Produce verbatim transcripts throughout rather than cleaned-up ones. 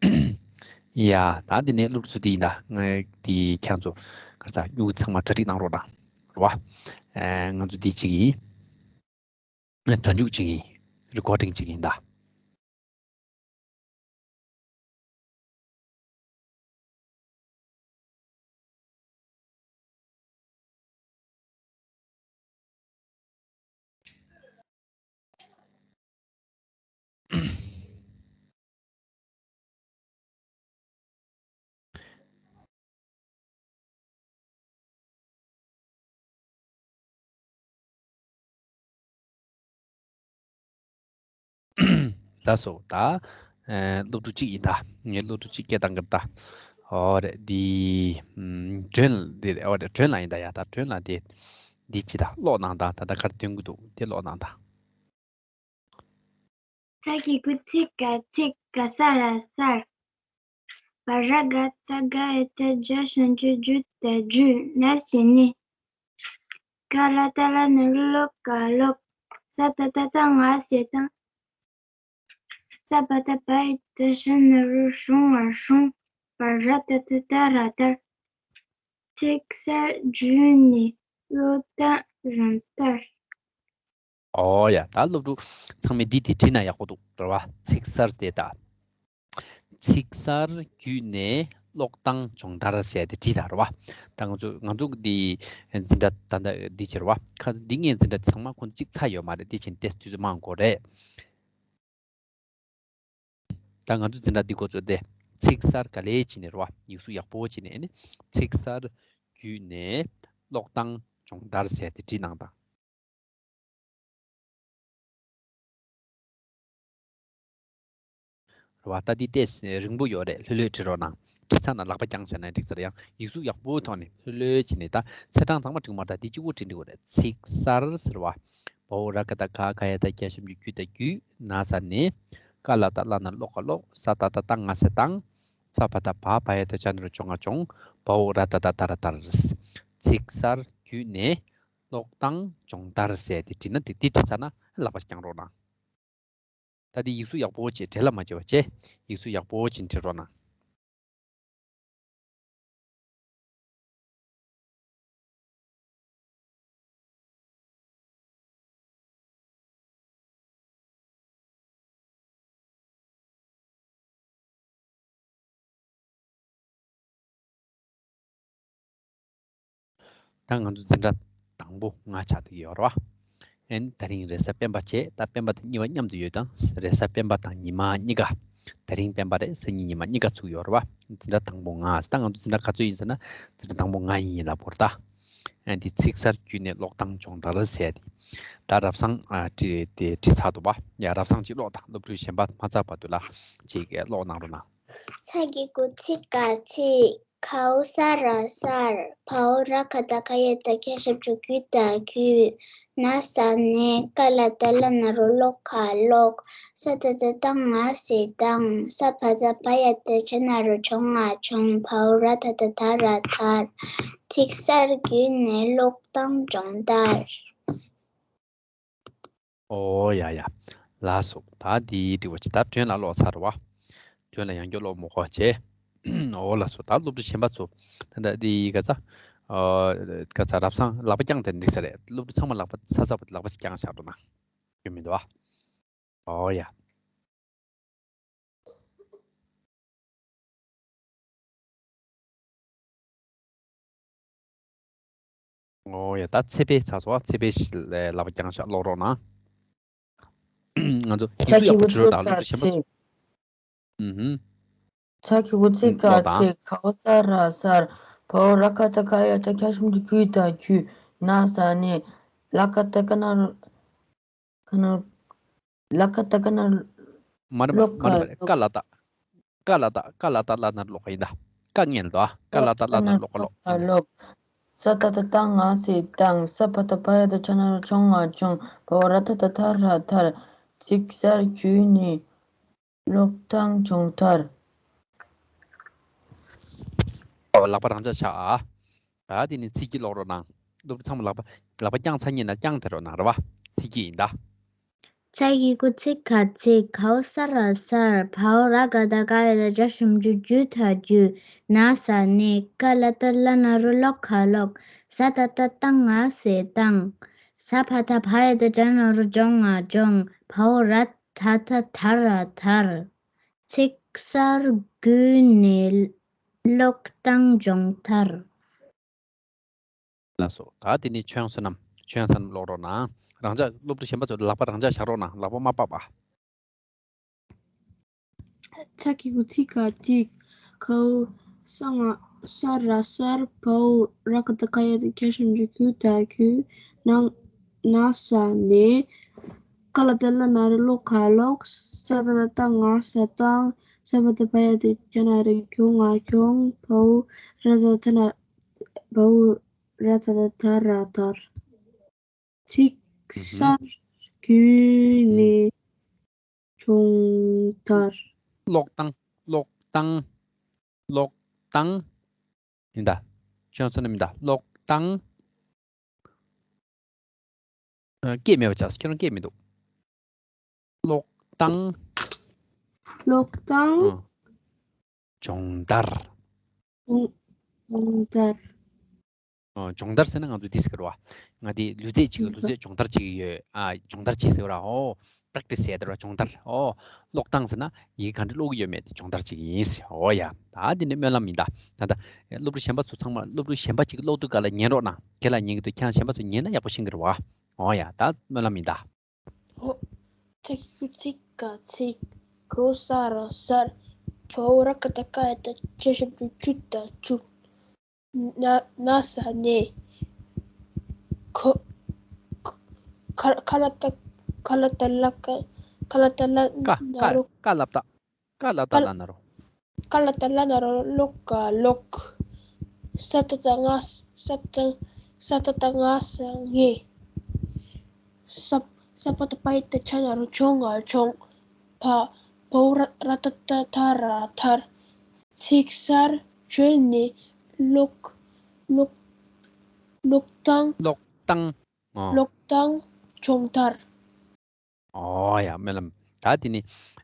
ཡ། ད་འདི་ནས་སློབ་ཕྲུག་ཚོ་འདི་ཡིན་ད། ང་འདི་ཁྱེད་ཚོ་ག་རེ་ཟ། སྨྱུ་གུ་ཚང་མ་གྲ་སྒྲིག་གནང་རོགས་གནང་། རེད་བ། ཨེ། ང་ཚོ་འདི་གཅིག་ཡིན། སྒྲ་འཇུག་གཅིག་ཡིན། རི་ཀོར་ཌིང་གཅིག་ཡིན་ད། ལགས་སོ། ད། ཨེ། སློབ་ཕྲུག་གཅིག་ཡིན་ད། ངའི་སློབ་ཕྲུག་གཅིག་སྐད་བཏང་གི་ད། ཨོ་རེད། འདི། ཨམ། སྒྲོན་ལ་འདི་རེད། ཨོ་རེད། སྒྲོན་ལ་ཡིན་ད། ཡ། ད་སྒྲོན་ལ་འདི། འདི་ཅི་ད་ཀློག་གནང་ད། ད་ད་ག་རེ་སྟོན་གི་འདུག་དེ་ཀློག་གནང་ད། ཚ་གི་གུ་ཚི་ཀ་ཚིག། ག་ས་ར་སར། བ་ར་ག་བཏགས་སྒ་ཡ་བཏགས་སྒྱ་ཞབས་ཀྱུ་སྒྱུ་ད་སྒྱུས། ན་ས་ནས། ཀ་ལ་བཏགས་སླ་ན་རོ་སློ་ཀ་སློག། ས་ཏ་བཏགས་སྟ་ང་ས་སྟང་། ས་བ་བཏགས་སྦ་ཡ་བཏགས་སྦྱ་ན་རོ་སྦྱོང་ང་སྦྱོངས། བ་ར་བཏགས་བཏགས་སྦ་ར་སྦྱར། ཚིག་གསར་བརྒྱུད་ནས་ཀློག་སྟངས་སྦྱོང་བརྡར། ཨོ་ཡ། ད་སློབ་ཕྲུག་ཚང་མས་འདི་དེ་བྲིས་ན་ཡག་པོ་འདུག་རེད་བ། ཚིག་གསར་དེ་ད། ཚིག་གསར་བརྒྱུད་ནས་ཀློག་སྟངས་སྦྱོང་བརྡར་ཟེར་ཏེ་བྲིས་དང་རེད་བ། ད་ང་ཚོ་ང་ཚོ་འདི་འཛིན་གྲྭ་ད་ལྟ་འདི་བྱེད་རེད་བ། ཁ་འདི་ངའི་འཛིན་གྲྭ་ཚང་མ་ཁོང་གཅིག་ཚར་ཡོད་མ་རེད། དེ་བཞིན་ཏེ་དུས་ཚོད་མང་དགོས་རེད། ད་ང་ཚོ་འཛིན་གྲྭ་འདི་འགོ་ཚུགས་ཏེ་ཚིག་གསར་ག་ལེ་བྱས་ནས་རེད་བ། ཡིག་གཟུགས་ཡག་པོ་བྱས་ནས་ཨ་ནི་ཚིག་གསར་བརྒྱུད་ནས་ཀློག་སྟངས་སྦྱོང་བརྡར་ཟེར་ཏེ་བྲིས་གནང་དང་། རེད་བ། ད་འདི་ཏོག་ཙམ་རིང་པོ་ཡོད་རེད། ལྷོད་ལྷོད་བྲིས་རོགས་གནང་། བྲིས་ཚར་ན་ལག་པ་བརྐྱངས་བྱས་ན་འགྲིག་ས་རེད། ཡང་ཡིག་གཟུགས་ཡག་པོའི་ཐོག་ནས་ལྷོད་ལྷོད་བྱས་ནས། ད་ཚེས་གྲངས་ཚང་མ་འགྲིག་མ་རེད། ད་འདི་གཅིག་པོ་བྲིས་འགྲིག་གི་རེད། ཚིག་གསར་ཟེར་བ། བ་འོག་ར་ག་བཏགས་སྒ་ག་ཡ་བཏགས་སྒྱ་ཞབས་ཀྱུ་སྒྱུ་ད་སྒྱུས། ན་ས་ནས། ཀ་ལ་བཏགས་སླ་ན་རོ་སློ་ཀ་སློག། ས་ཏ་བཏགས་སྟ་ང་ས་སྟང་། ས་བ་བཏགས་སྦ་སྦ་ཡ་བཏགས་སྦྱ་ན་རོ་སྦྱོང་ང་སྦྱོངས། བ་འོག་ར་བཏགས་བཏགས་སྦ་ར་བཏགས་སྦྱར། ཚིག་གསར་བརྒྱུད་ནས་ཀློག་སྟངས་སྦྱོང་བརྡར་ཟེར་ཏེ་བྲིས་ན་འགྲིག། འདི་བྲིས་ཚར་ན་ལག་པ་བརྐྱང་རོགས་གནང་། ད་འདི་ཡིག་གཟུགས་ཡག་པོ་བྱས། བྲེལ་བ་མ་བྱེད་པ་བྱས། ཡིག་གཟུགས་ཡག་པོ་བྱས་བྲིས་རོགས་གནང་། ད་ང་ཚོ་འཛིན་གྲྭ་དང་པོ་ལྔ་ཆགས་བསྡད་ཀྱི་ཡོད་རེད་བ། ཨན། དེ་རིང་རེས་གཟའ་སྤེན་པ་བྱས། ད་སྤེན་པ་དང་གཉིས་པ་མཉམ་དུ་ཡོད་དང་། རེས་གཟའ་སྤེན་པ་དང་ཉི་མ་གཉིས་ཀ་དེ་རིང་སྤེན་པ་རེད། སང་ཉིན་ཉི་མ། གཉིས་ཀ་ཚུགས་ཡོད་རེད་བ། འཛིན་གྲྭ་དང་པོ་ལྔ། ད་ང་ཚོ་འཛིན་གྲྭ་ག་ཚོད་ཡིན་ཟེར་ན། འཛིན་གྲྭ་དང་པོ་ལྔ་ཡིན་ལབ་དགོས་རེད་ད། ཨན། འདི་ཚིག་གསར་བརྒྱུད་ནས་ཀློག་སྟངས་སྦྱོང་བརྡར་ཟེར་ཏེ། ད་རབ་བྱུང་ཨ་བྲིས་ཏེ་བྲིས་ཚར་འདུག་བ། ཡ། རབ་བྱུང་ཅིག་ཀློག་དང་། སློབ་ཕྲུག་གཞན་པ་མ་ཚར་བར་དུ་ལ་ཅིག་ཀློག་གནང་རོགས་གནང་། ཚ་གི་གུ་ཚི་ག་ཚིག། ག་འོག་ས་ར་སར། བ་འོག་ར་ག་བཏགས་སྒ་ཡ་བཏགས་སྒྱ་ཞབས་ཀྱུ་སྒྱུ་ད་སྒྱུས། ན་ས་ནས། ཀ་ལ་བཏགས་སླ་ན་རོ་སློ་ཀ་སློག། ས་ཏ་བཏགས་སྟ་ང་ས་སྟང་། ས་བ་བཏགས་སྦ་ཡ་བཏགས་སྦྱ་ན་རོ་སྦྱོ་ང་སྦྱོངས། བ་འོག་ར་བཏགས་བཏགས་སྦ་ར་བཏགས་སྦྱར། ཚིག་གསར་བརྒྱུད་ནས་ཀློག་སྟངས་སྦྱོང་བརྡར། ཨོ་ཡ་ཡ། ལགས་སོ། ད་འདི་འགྲིག་པ་བྱས། ད་སྒྲོན་ལ་ཀློག་ཚར་བ། སྒྲོན་ལ་ཡང་བསྐྱར་ཀློག་མ་དགོས་པ་བྱས། ཨོ་ལགས་སོ། ད་སློབ་ཕྲུག་གཞན་པ་ཚོ། ད་ད་འདི་ག་ས། ཨ། ག་ས་རབ་བྱུང་ལག་པ་བརྐྱངས་ཏེ་འགྲིག་ས་རེད། སློབ་ཕྲུག་ཚང་མ་ལག་པ་ཚ་ཚ་བ་ལག་པ་བརྐྱངས་བཞག་འགྲོ་ན། ཡོད་མི་འདུག་ཨ། ཨོ་ཡ། ཨོ་ཡ། ད་ཚེ་འཕེལ་ཚར་སོང་ཨ། ཚེ་འཕེལ་ལགས་ལག་པ་བརྐྱངས་བཞག་ཀློག་རོགས་གནང་། ང་ཚོ་ཚ་ཡིག་གཟུགས་ཡག་པོ་བྲིས་རོགས་དང་། སློབ་ཕྲུག་གཞན་པ་ཚོ། ཨུ་ཧུམ། ཚ་གི་གུ་ཚི་ག་ཚིག། ག་འོག་ས་ར་སར། བ་འོག་ར་ག་བཏགས་སྒ་ཡ་བཏགས་སྒྱ་ཞབས་ཀྱུ་སྒྱུ་ད་སྒྱུས། ན་ས་ནས། ལ་ག་བཏགས་སྐ་ན་རོ། ཀ་ན། ལ་ག་བཏགས་སྐ་ན་རོ། མ་རེད་མ་རེད་མ་རེད། ཀ་ལ་བཏགས། ཀ་ལ་བཏགས། ཀ་ལ་བཏགས་སླ་ན་རོ་སློ་ཀ་ཡིན་ད། ཀ་ངེས་ལ་འདུག་ཨ། ཀ་ལ་བཏགས་སླ་ན་རོ་སློ་ཀ་སློག། སློག། ས་ཏ་བཏགས་སྟ་ང་ས་སྟང་། ས་བ་བཏགས་སྦ་ཡ་བཏགས་སྦྱ་ན་རོ་སྦྱོ་ང་སྦྱོངས། བ་འོག་ར་བཏགས་བཏགས་སྟ་ར་སྟར། ཚིག་གསར་བརྒྱུད་ནས་ཀློག་སྟངས་སྦྱོང་བརྡར། ཨོ། ལག་པ་རང་འཇགས་བཞག་ཨ། ད་དེ་ནས་ཚིག་གི་ཀློག་རོགས་གནང་། སློབ་ཕྲུག་ཚང་མ་ལག་པ་ལག་པ་བརྐྱངས་ཚར་ཉིན་ན་བརྐྱངས་བསྡད་རོགས་གནང་རེད་བ། ཚིག་གི་ཡིན་ད། ཚ་གི་གུ་ཚི་ག་ཚིག་གའོ་ས་ར་སར། བའོ་ར་ག་བཏགས་ག་ཡ་བཏགས་གྱ་ཞབས་ཀྱུ་གྱུ་ད་གྱུད། ན་ས་ནས། ཀ་ལ་བཏགས་ཀླ་ན་རོ་ཀློ་ག་ཀློག་ས་ད་བཏགས་སྟ་ང་སེ་སྟངས། ས་བ་ད་བ་ཡ་བཏགས་ཇ་ན་རོ་ཇོ་ང་ཇོངས། བའོ་ར་ད་བཏགས་ད་ར་དར། ཚིག་གསར་བརྒྱུད་ནས་ཀློག་སྟངས་སྦྱོང་དར། ལགས་སོ། ད་དེ་ནས་ཆོས་དབྱངས་བསོད་ནམས། ཆོས་དབྱངས་བསོད་ནམས་ཀློག་རོགས་གནང་། རང་འཇགས། སློབ་ཕྲུག་གཞན་པ་ཚོ་ལག་པ་རང་འཇགས་བཞག་རོགས་གནང་། ལག་པ་མ་ཕབ་པ། ཚ་གི་གུ་ཚི་ག་ཚིག་གའོ་ས་ང་ས་ར་སར། བའོ་ར་ག་བཏགས་ག་ཡ་བཏགས་གྱ་ཞབས་ཀྱུ་གྱུ་ད་གྱུད། ན་ན་ས་ནས། ཀ་ལ་བཏགས་ཀླ་ན་རོ་ཀློ་ག་ཀློག་ས་ད་བཏགས་སྟ་ང་སེ་སྟངས། ས་བ་ད་བ་ཡ་བཏགས་ཇ་ན་རོ་ཇོ་ང་ཇོངས། བའོ་ར་ད་བཏགས་ད་ན། བའོ་ར་ད་བཏགས་ད་ར་དར། ཚིག་གསར་བརྒྱུད་ནས་སྦྱོང་དར། ཀློག་སྟངས། ཀློག་སྟངས། ཀློག་སྟངས། ཡིན་ད། ཆོས་དབྱངས་བསོད་ནམས་ཡིན་ད། ཀློག་སྟངས། ཨ། སྐད་མེད་པ་ཆགས་སོང་། ཁྱེད་རང་སྐད་མི་འདུག་ཀློག་སྟངས། ཀློག་སྟངས། ཨ། སྦྱོང་བརྡར། སྦྱོང་སྦྱོང་བརྡར། ཨ། སྦྱོང་བརྡར་ཟེར་ན་ང་ཚོ་འདི་ཟེར་གི་རེད་བ། ང་འདི་ལུས་རྩལ་བྱེད་ཀྱི། ལུས་རྩལ་སྦྱོང་བརྡར་བྱེད་ཀྱི་ཡོད། ཨ། སྦྱོང་བརྡར་བྱེད་ཟེར་བ་ར། ཨོ། པྲེག་ཊི་སི་ཟེར་དེ་ར། སྦྱོང་བརྡར། ཨོ། ཀློག་སྟངས་ཟེར་ན་ཡི་གེ་ག་འདྲ་ཀློག་གི་ཡོད་མེད་དེ་སྦྱོང་བརྡར་བྱེད་ཀྱི་ཡིན་ཟེར། ཨོ་ཡ། ད་འདི་ནི་སྨོན་ལམ་ཡིན་ད། ད་ལྟ་སློབ་ཕྲུག་གཞན་པ་ཚོ་ཚང་མ། སློབ་ཕྲུག་གཞན་པ་ཅིག་ཀློག་དུས་སྐབས་ལ་ཉན་རོགས་གནང་། དེ་ལ་ཉན་གྱི་འདུག་ཁྱེད་རང་གཞན་པ་ཚོ་ཉན་ན་ཡག་པོ་ཤེས་ཀྱི་རེད་བ། ཨོ་ཡ། ད་སྨོན་ལམ་ཡིན་ད། ཧོ། ཚ་གི་གུ་ཚི་ག་ཚིག་གའོ་ས་ར་སར། བའོ་ར་ག་བཏགས་ག་ཡ་བཏགས་གྱ་ཞབས་ཀྱུ་གྱུ་ད་གྱུད། ན་ན་ས་ནས། ཁ་ཁ་ཁ་ལ་བཏགས་ཁ་ལ་བཏགས་ཀླ་ཀ་ཁ་ལ་བཏགས་ཀླ་ཀ་ན་ཀ་རོ། ཀ་ལ་བཏགས། ཀ་ལ་བཏགས་ཀ་ལ་ཀླ་ན་རོ། ཀ་ལ་བཏགས་ཀླ་ན་རོ་ཀློ་ག་ཀློག་ས་ད་བཏགས་སྟ་ང་ས་ད་ས་ད་བཏགས་སྟ་ང་སྟངས། ས་ས་བ་ད་བ་ཡ་བཏགས་ཇ་ན་རོ་ཇོ་ང་ཇོངས། བ་བའོ་ར་ར་བཏགས་ད་བཏགས་ད་ར་དར། ཚིག་གསར་བརྗོད་ནས་ཀློག་ཀློག་ཀློག་སྟངས། ཀློག་སྟངས། ཨོ། ཀློག་སྟངས་སྦྱོང་དར། ཨོ་ཡ། སྨོན་ལམ། ད་དེ་ནི།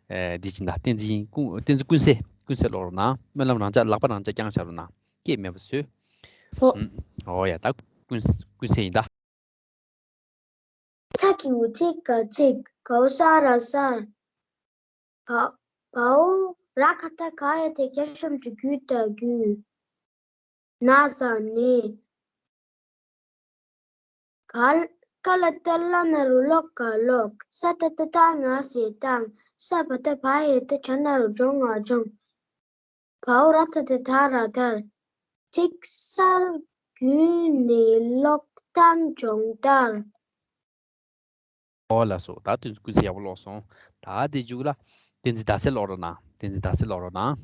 ཨེ། འདི་ཅི་འདྲ། བསྟན་འཛིན་ཀུན། བསྟན་འཛིན་ཀུན་གསལ། ཀུན་གསལ་ཀློག་རོགས་གནང་། སྨོན་ལམ་རང་འཇགས། ལག་པ་རང་འཇགས་བརྐྱངས་བཞག་རོགས་གནང་། སྐད་མེད་པ་བཟོས། ཧོ། ཨུམ། ཨོ་ཡ། ད་ཀུན་ཀུན་གསལ་ཡིན་ད། ཚ་གི་གུ་ཚི་ག་ཚིག་གའོ་ས་ར་སར། བ་བའོ་ར་ག་བཏགས་ག་ཡ་བཏགས་གྱ་ཞབས་ཀྱུ་གྱུ་ད་གྱུད། ན་ས་ནས། ཀ་ལ་ཀ་ལ་བཏགས་ཀླ་ན་རོ་ཀློ་ག་ཀློག་ས་ད་བཏགས་སྟ་ང་སྟངས། ས་བ་ད་བ་ཡ་བཏགས་ཇ་ན་རོ་ཇོ་ང་ཇོངས། བའོ་ར་བཏགས་ད་བཏགས་ར་དར། ཚིག་གསར་བརྒྱུད་ནས་ཀློག་སྟངས་སྦྱོང་དར། ཨོ་ལགས་སོ། ད་དེ་ཚོ་ཀུན་གསལ་ཡག་པོ་ཀློག་སོང་། ད་དེ་མཇུག་ལ་བསྟན་འཛིན་ཟླ་གསལ་ཀློག་རོགས་གནང་། བསྟན་འཛིན་ཟླ་གསལ་ཀློག་རོགས་གནང་།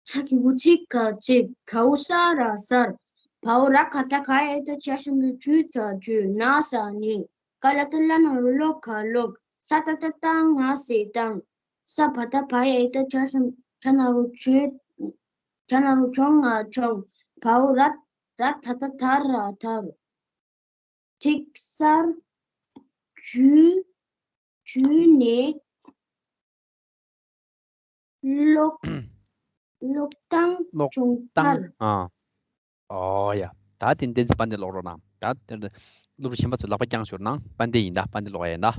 ཚ་གི་གུ་ཚི་ག་ཚིག་གའོ་ས་ར་སར། བའོ་ར་ག་བཏགས་ག་ཡ་བཏགས་གྱ་ཞབས་ཀྱུ་གྱུ་ད་གྱུད། ན་ས་ནས། ཀ་ལ་བཏགས་ཀླ་ན་རོ་ཀློ་ག་ཀློག་ས་ད་བཏགས་སྟ་ང་སྟངས། ས་བ་ད་བ་ཡ་བཏགས་ཇ་ཞབས་ཇ་ན་རོ་ཇོ། ཇ་ན་རོ་ཇོ་ང་ཇོངས། བའོ་ར་ར་བཏགས་ད་བཏགས་ད་ར་དར། ཚིག་གསར་བརྒྱུད་བརྒྱུད་ནས་ཀློག་ཀློག་སྟངས་ཀློག་སྦྱོང་སྟངས་དར། ཨ། ཨོ་ཡ། ད་དེ་བསྟན་འཛིན་དཔལ་ལྡན་ཀློག་རོགས་གནང་། ད་དེ་སློབ་ཕྲུག་གཞན་པ་ཚོ་ལག་པ་བརྐྱངས་ཞོར་གནང་། དཔལ་ལྡན་ཡིན་ད། དཔལ་ལྡན་ཀློག་ཡ་ཡིན་ད།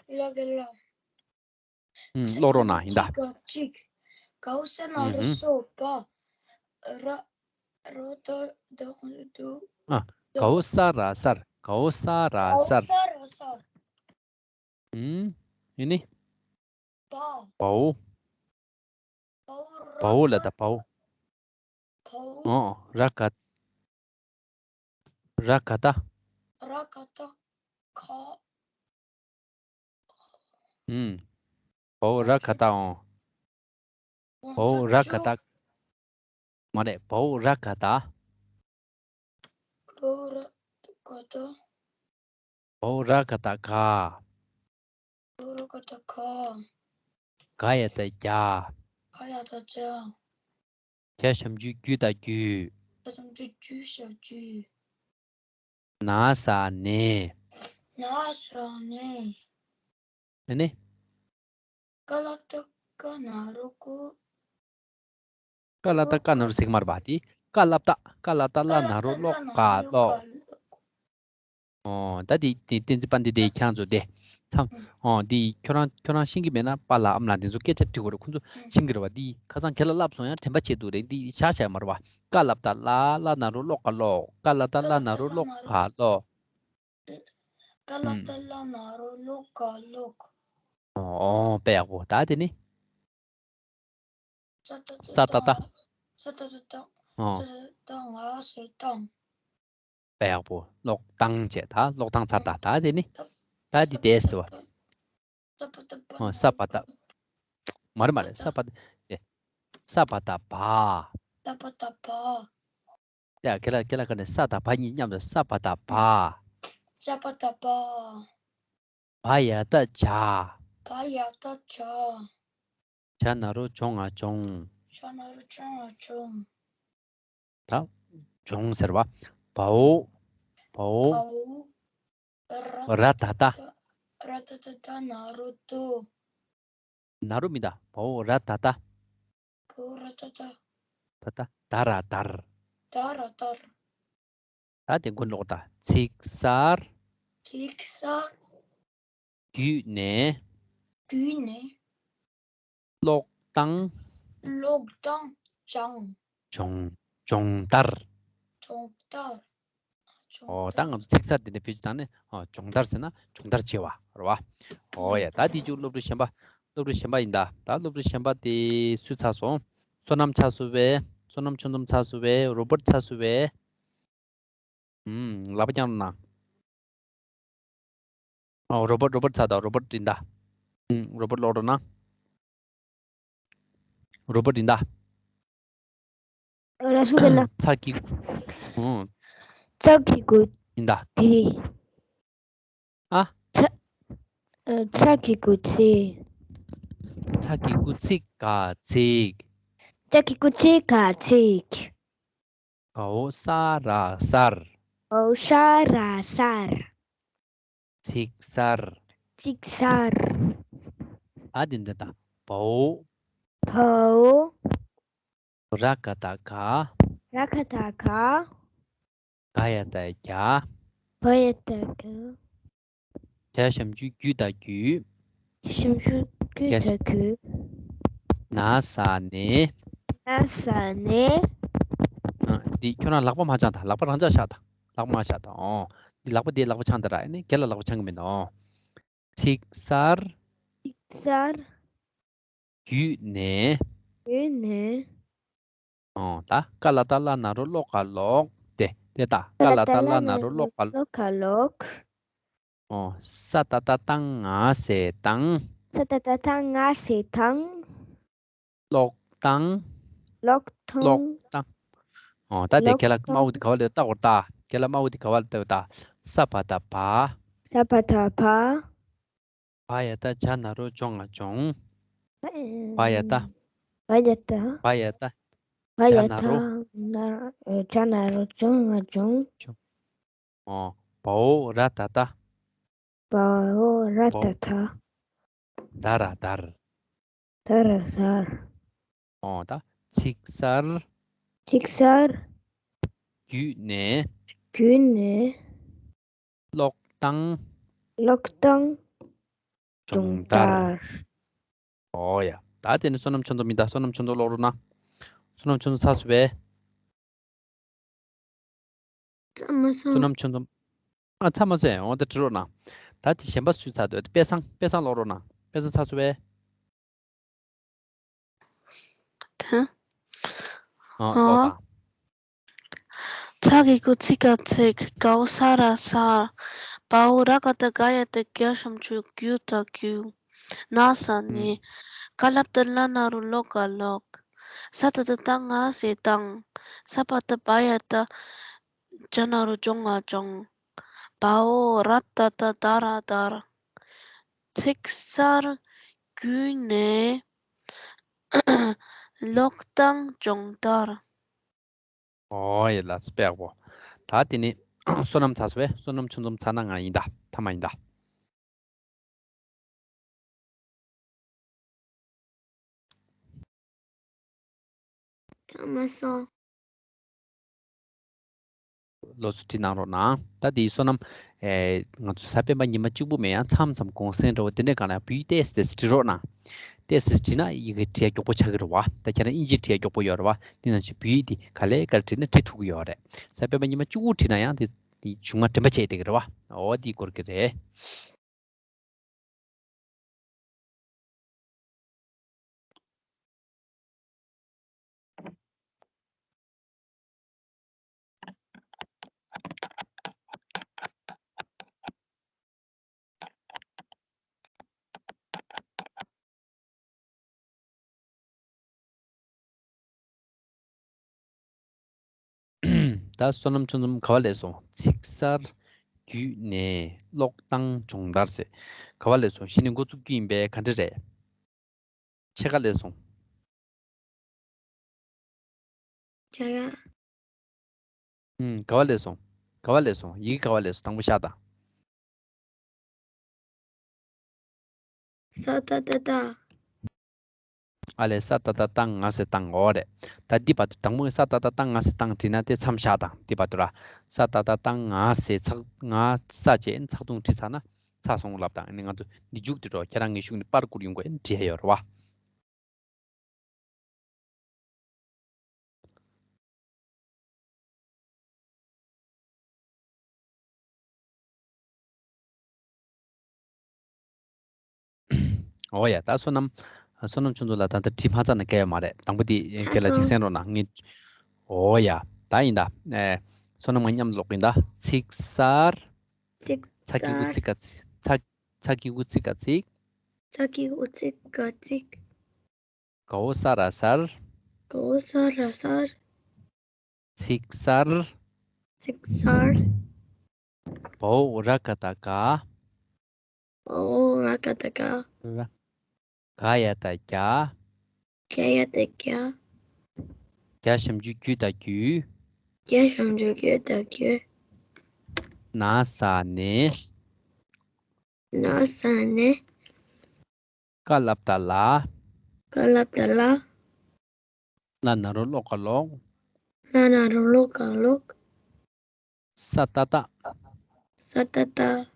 ཀློག་གི་ཀློག་ཨུམ། ཀློག་རོགས་གནང་ཡིན་ད། གཅིག་གཅིག་གའོ་ས་ན་རོ་ཨུམ། སོ་བ། ར་རོ་དོ་དོ་ཁོ་དུ། ཨ། གའོ་ས་ར་སར། གའོ་ས་ར་གའོ་སར། ས་ར་སར། ཨུམ། ཨེ་ནི། བའོ། བའོ། བའོ་ལ་ད་བའོ། བའོ། ཨོ། ར་ག་ར་ག་བཏགས། ར་ག་བཏགས་ག་ཨུམ། བའོ་ར་ག་བཏགས་ཨོ། བའོ་ར་ག་བཏགས། མ་རེད། བའོ་ར་ག་བཏགས། བའོ་ར་ག་བཏགས། བའོ་ར་ག་བཏགས་ག་བའོ་ར་ག་བཏགས་ག་ག་ཡ་བཏགས་གྱ་ག་ཡ་བཏགས་གྱ་ག་ཞབས་ཀྱུ་གྱུ་དང་གྱུས། ག་ཞབས་ཀྱུ་གྱུ་ཞབས་ཀྱུ། ན་ས་ནས། ན་ས་ནས། ཨ་ནི། ཀ་ལ་བཏགས་ཀ་ན་རོ་ཀོ། ཀ་ལ་བཏགས་ཀ་ན་རོ་ཟེར་གྱི་མ་རེད་པ། དེ་ཀ་ལ་བཏགས། ཀ་ལ་བཏགས་ཀླ་ན་རོ་ཀློ་ག་ཀློག། ཨོ། ད་དེ་དེ་བསྟན་འཛིན་དཔལ་ལྡན་དེ་ཁྱེད་རང་ཚོ་དེ་ཚང་། ཨོ། དེ་ཁྱོད་རང་ཁྱོད་རང་ཤེས་ཀྱི་མེད་ན་པཱ་ལགས་ཨ་མ་ལགས་དེ་ཚོ་སྐད་ཆ་དྲི་དགོས་རེད། ཁོང་ཚོ་ཤེས་ཀྱི་རེད་པ། དེ་ཁ་སང་ཁྱེད་ལ་བསླབས་སོང་ཡང་དྲན་པ་ཆད་འདུག་རེད། འདི་བཞག་བཞག་མ་རེད་པ། ཀ་ལ་བཏགས་ཀླ། ཀླ་ན་རོ་ཀློ་ག་ཀློག། ཀ་ལ་བཏགས་ཀླ་ན་རོ་ཀློ་ག་ཀློག། ཀ་ལ་བཏགས་ཀླ་ན་རོ་ཀློ་ག་ཀློག། ཨོ། དཔེ་ཡག་པོ། ད་དེ་ནི། ས་ཏ་བཏགས། ས་ཏ་བཏགས། ཨོ། ས་ཏ་བཏགས་ང་ཟེར་བཏང་། དཔེ་ཡག་པོ། ཀློག་བཏང་བྱས། ད་ཀློག་བཏང་ཚར། ད་ད་དེ་ནི། ད་འདི་བསྡད་ཟེར་བ། ཨོ། ས་པ་བཏགས། མ་རེད་མ་རེད། ས་པ་བཏགས། ཨེ། ས་པ་བཏགས་བ། ས་པ་བཏགས་བ། ཡ། ཁྱེད་ལ་ཁྱེད་ལ་ག་ནས་ས་དང་བ་གཉིས་མཉམ་དུ། ས་པ་བཏགས་བ། ས་པ་བཏགས་བ། བ་ཡ་བཏགས་བྱ། བ་ཡ་བཏགས་བྱ། བྱ་ན་རོ་བྱོ་ང་བྱོང་། བྱ་ན་རོ་བྱོ་ང་བྱོང་། ད་བྱོང་ཟེར་བ། བའོ། བའོ། བའོ། ར་ད་བཏགས། ར་ད་བཏགས་ད་ན་རོ་དོ། ན་རོ་མི་ད། བའོ་ར་ད་བཏགས། བའོ་ར་ད་བཏགས། ད་ད་ད་ར་དར། ད་ར་དར། ད་དེ་མགོ་ཀློག་ད། ཚིག་གསར། ཚིག་གསར། བརྒྱུད་ནས། བརྒྱུད་ནས། ཀློག་བཏང་། ཀློག་བཏང་། སྦྱོང་། སྦྱོང་། སྦྱོང་བརྡར། སྦྱོང་བརྡར། ཨོ། ད་ང་ཚོ་ཚིག་གསར་དེ་འདྲ་བེད་སྤྱོད་བཏང་ནས། ཨོ། སྦྱོང་བརྡར་ཟེར་ན་སྦྱོང་བརྡར་བྱེད་པ་རེད་པ། ཨོ་ཡ། ད་དེ་མཇུག་སློབ་ཕྲུག་གཞན་པ། སློབ་ཕྲུག་གཞན་པ་ཡིན་ད། ད་སློབ་ཕྲུག་གཞན་པ་དེ་སུས་ཚར་སོང་། བསོད་ནམས་ཚར་སོང་པས། བསོད་ནམས་ཆུང་འཛོམས་ཚར་སོང་པས། རོ་པར་ཚར་སོང་པས། ཨུམ། ལག་པ་བརྐྱངས་རོགས་གནང་། ཨོ། རོ་པར། རོ་པར་ཚར་ད། རོ་པར་ཡིན་ད། ཨུམ། རོ་པར་ཀློག་རོགས་གནང་། རོ་པར་ཡིན་ད། ལགས་སོ། དེ་ལ། ཚ་གི། ཨུམ། ཚ་གི་གུ། ཡིན་ད། དེ། ཨ། ཚ། ཨ། ཚ་གི་གུ་ཚི། ཚ་གི་གུ་ཚི་ག་ཚིག། ཚ་གི་གུ་ཚི་ག་ཚིག། བའོ་ས་ར་སར། བའོ་ས་ར་སར། ཚིག་གསར། ཚིག་གསར། ཨ། དེ་འདི་ད། བའོ། བའོ། ར་ག་བཏགས་ག་ར་ག་བཏགས་ག་ག་ཡ་བཏགས་གྱ། ག་ཡ་བཏགས་གྱ། ག་ཞབས་ཀྱུ་གྱུ་དང་གྱུས། ག་ཞབས་ཀྱུ་གྱུ་དང་གྱུས། ན་ས་ནས། ན་ས་ནས། ཨ། འདི་ཁྱོད་རང་ལག་པ་མ་འཆང་ད། ལག་པ་རང་འཆང་བཞག་ད། ལག་པ་མ་བཞག་ད། ཨོ། འདི་ལག་པ་དེ་ལག་པ་འཆང་ད་ར། ཨ་ནི་རྒན་ལགས་ལག་པ་འཆང་གི་མིན་ནོ། ཚིག་གསར། ཚིག་གསར། བརྒྱུད་ནས། བརྒྱུད་ནས། ཨོ། ད་ཀ་ལ་བཏགས་ཀླ་ན་རོ་ཀློ་ག་ཀློག། དེ་དེ་ད། ཀ་ལ་བཏགས་ཀླ་ན་རོ་ཀློ་ག་ཀློག། ཀློག། ཨོ། ས་ཏ་བཏགས་སྟ་ང་ཟེར་བཏང་། ས་ཏ་བཏགས་སྟ་ང་ཟེར་བཏང་། ཀློག་བཏང་། ཀློག་བཏང་། ཀློག་བཏང་། ཨོ། ད་དེ་ཀློག་ཁྱེད་ལ་དམར་པོ་དེ་ག་བ་ལ་བཏགས་པ་རེད་ད། ཁྱེད་ལ་དམར་པོ་དེ་ག་བ་ལ་བཏགས་པ་རེད་ད། ས་བ་བཏགས་བ། ས་བ་བཏགས་བ། བ་ཡ་བཏགས་བྱ་ན་རོ་བྱོ་ང་བྱོང་། བ་ཡ་བཏགས། བ་ཡ་བཏགས། བ་ཡ་བཏགས། བ་ཡ་བྱ་ན་རོ། བཏགས་ན་རོ། བྱ་ན་རོ་བྱོ་ང་བྱོང་། བྱོ། ཨོ། བའོ་ར་ད་བཏགས། བའོ་ར་ད་བཏགས། ད་ར་དར། ད་ར་དར། ཨོ། ད་ཚིག་གསར། ཚིག་གསར། བརྒྱུད་ནས། བརྒྱུད་ནས། ཀློག་བཏང་། ཀློག་བཏང་། སྦྱོང་བརྡར། ཨོ་ཡ། ད་དེ་ནི་བསོད་ནམས་ཆོས་མཚོ་མི་ད། བསོད་ནམས་ཆོས་མཚོ་ཀློག་རོགས་གནང་། བསོད་ནམས་ཆོས་མཚོ་ཚར་སོང་པས། ཚར་མ་སོང་། བསོད་ནམས་ཆོས་མཚོ། ཨ། ཚར་མ་སོང་། འོ་ད་འབྲི་རོགས་གནང་། ད་དེ་གཞན་པ་སུས་ཚར་འདུག་དཔལ་བཟང་། དཔལ་བཟང་ཀློག་རོགས་གནང་། དཔལ་བཟང་ཚར་སོང་པས། ད། ཨ། ཨ། ཀློག་དང་། ཚ་གི་གུ་ཚི་ག་ཚིག། གའོ་ས་ར་སར། བའོ་ར་ག་བཏགས་ག་ཡ་བཏགས་གྱ། ཞབས་ཀྱུ་གྱུ་དང་གྱུས། ན་ས་ནས། ཀ་ལ་བཏགས་ཀླ་ན་རོ་ཀློ་ག་ཀློག། ས་ཏ་བཏགས་སྟ་ང་ཟེར་བཏང་། ས་བ་བཏགས་བ་ཡ་བཏགས་བྱ་ན་རོ་བྱོ་ང་བྱོང་། བའོ་ར་ད་བཏགས་ད་ར་དར། ཚིག་གསར། བརྒྱུད་ནས། ཀློག་སྟངས་སྦྱོང་བརྡར། ཨོ་ཡེ་ལ་སྤེག་པོ། ད་དེ་ནི་བསོད་ནམས་ཚ་སོ་བས་བསོད་ནམས་ཆུང་འཛོམས་ཚ་ན་ང་ཡིན་ད་ཐ་མ་ཡིན་ད། ཚང་མ་སོང་། ལོ་ཚོད་བྲིས་གནང་རོགས་གནང་། ད་དེའི་བསོད་ནམས། ཨེ། ང་ཚོ་གཟའ་སྤེན་པ་ཉི་མ་གཅིག་པུ་མེད་ཡང་མཚམས་མཚམས་གུང་སེང་འདྲ་བོ་དེ་འདྲའི་སྒང་ལ་བུའི་ཏེས་ཏེས་བྲིས་རོགས་གནང་། ཏེས་ཏེས་བྲིས་ན་ཡི་གེ་བྲིས་ཡ་མགྱོགས་པོ་ཆགས་ཀྱི་རེད་བ། ད་ཁྱེད་རང་དབྱིན་ཇི་བྲིས་ཡ་མགྱོགས་པོ་ཡོད་རེད་བ། དེ་ནང་བཞིན་བོད་ཡིག་དེ་ག་ལེ་ག་ལེ་བྲིས་ན་བྲིས་ཐུབ་ཀྱི་ཡོད་རེད། གཟའ་སྤེན་པ་ཉི་མ་གཅིག་པུ་བྲིས་ན་ཡང་དེ་དེ་གཞུག་མ་དྲན་པ་བྱས་བསྡད་ཀྱི་རེད་བ། འོ་དེའི་སྐོར་གྱི་རེད། ད་བསོད་ནམས་ཆུང་འཛོམས་ག་བ་སླེབས་སོང་། ཚིག་གསར་བརྒྱུད་ནས་ཀློག་སྟངས་སྦྱོང་བརྡར་ཟེར། ག་བ་སླེབས་སོང་། གཞི་ནས་འགོ་བཙུགས་རྒྱུ་ཡིན་པས་ག་འདྲ་རེད། ཕྱེད་ཀ་སླེབས་སོང་། ཕྱེད་ཀ་ཨུམ། ག་བ་སླེབས་སོང་། ག་བ་སླེབས་སོང་། ཡི་གེ་ག་བ་སླེབས་སོང་། དང་པོ་ཤ་དང་། ས་ཏ་བཏགས་སྟ། ཨ་ལས། ས་ཏ་བཏགས་སྟ་ང་ཟེར་སྟངས། འོ་རེད། ད་འདི་བར་དུ་དང་པོ་ས་ཏ་བཏགས་སྟ་ང་ཟེར་སྟངས་བྲིས་ན་དེ་མཚམས་བཞག་དང་། འདི་བར་དུ་ར། ས་ཏ་བཏགས་སྟ་ང་ཟེར་ཚག་ང་ས་བྱས་ཚག་ཐུང་བྲིས་ཚར་ན་ཚར་སོང་ལབ་དང་། ཨ་ནི་ང་ཚོ་འདི་མཇུག་དེ་འགྲོ། ཁྱེད་རང་ངའི་གཞུག་ནས་པར་བསྐུར་ཡོང་དགོས། ཨ་ནི་བྲིས་ཡ་ཡོད་རེད་བ། འོ་ཡ། ད་བསོད་ནམས། བསོད་ནམས་ཆུང་འཛོམས་ལགས། ད་ལྟ་བྲིས་མ་ཚར་ན་གལ་ཡོད་མ་རེད། དང་པོ་དེ་ཚར་སོང་། སྐད་ལ་གཅིག་གསན་རོགས་གནང་། ངས། འོ་ཡ། ད་ཡིན་ད། ཨེ། བསོད་ནམས་ང་མཉམ་དུ་ཀློག་གིན་ད། ཚིག་གསར། ཚིག་ཚ་གི་གུ་གསར། ཚིག་ག་ཚི། ཚ། ཚ་གི་གུ་ཚིག་ག་ཚིག་ཚ་གི་གུ་ཚིག་ག་ཚིག་གའོ་ས་ར་གསར། གའོ་ས་ར་གསར། ཚིག་གསར། ཚིག་གསར། བའོ་ར་ག་བཏགས་ག་བའོ་ར་ག་བཏགས་ག་ར། ག་ཡ་བཏགས་གྱ་ག་ཡ་བཏགས་གྱ་ག་ཞབས་ཀྱུ་གྱུ་བཏགས་གྱུས། ག་ཞབས་ཀྱུ་གྱུ་བཏགས་གྱུས། ན་ས་ནས། ན་ས་ནས། ཀ་ལ་བཏགས་ཀླ། ཀ་ལ་བཏགས་ཀླ། ལ་ན་རོ་ཀློ་ག་ཀློགས། ལ་ན་རོ་ཀློ་ག་ཀློགས། ས་ཏ་བཏགས། ས་ཏ་བཏགས།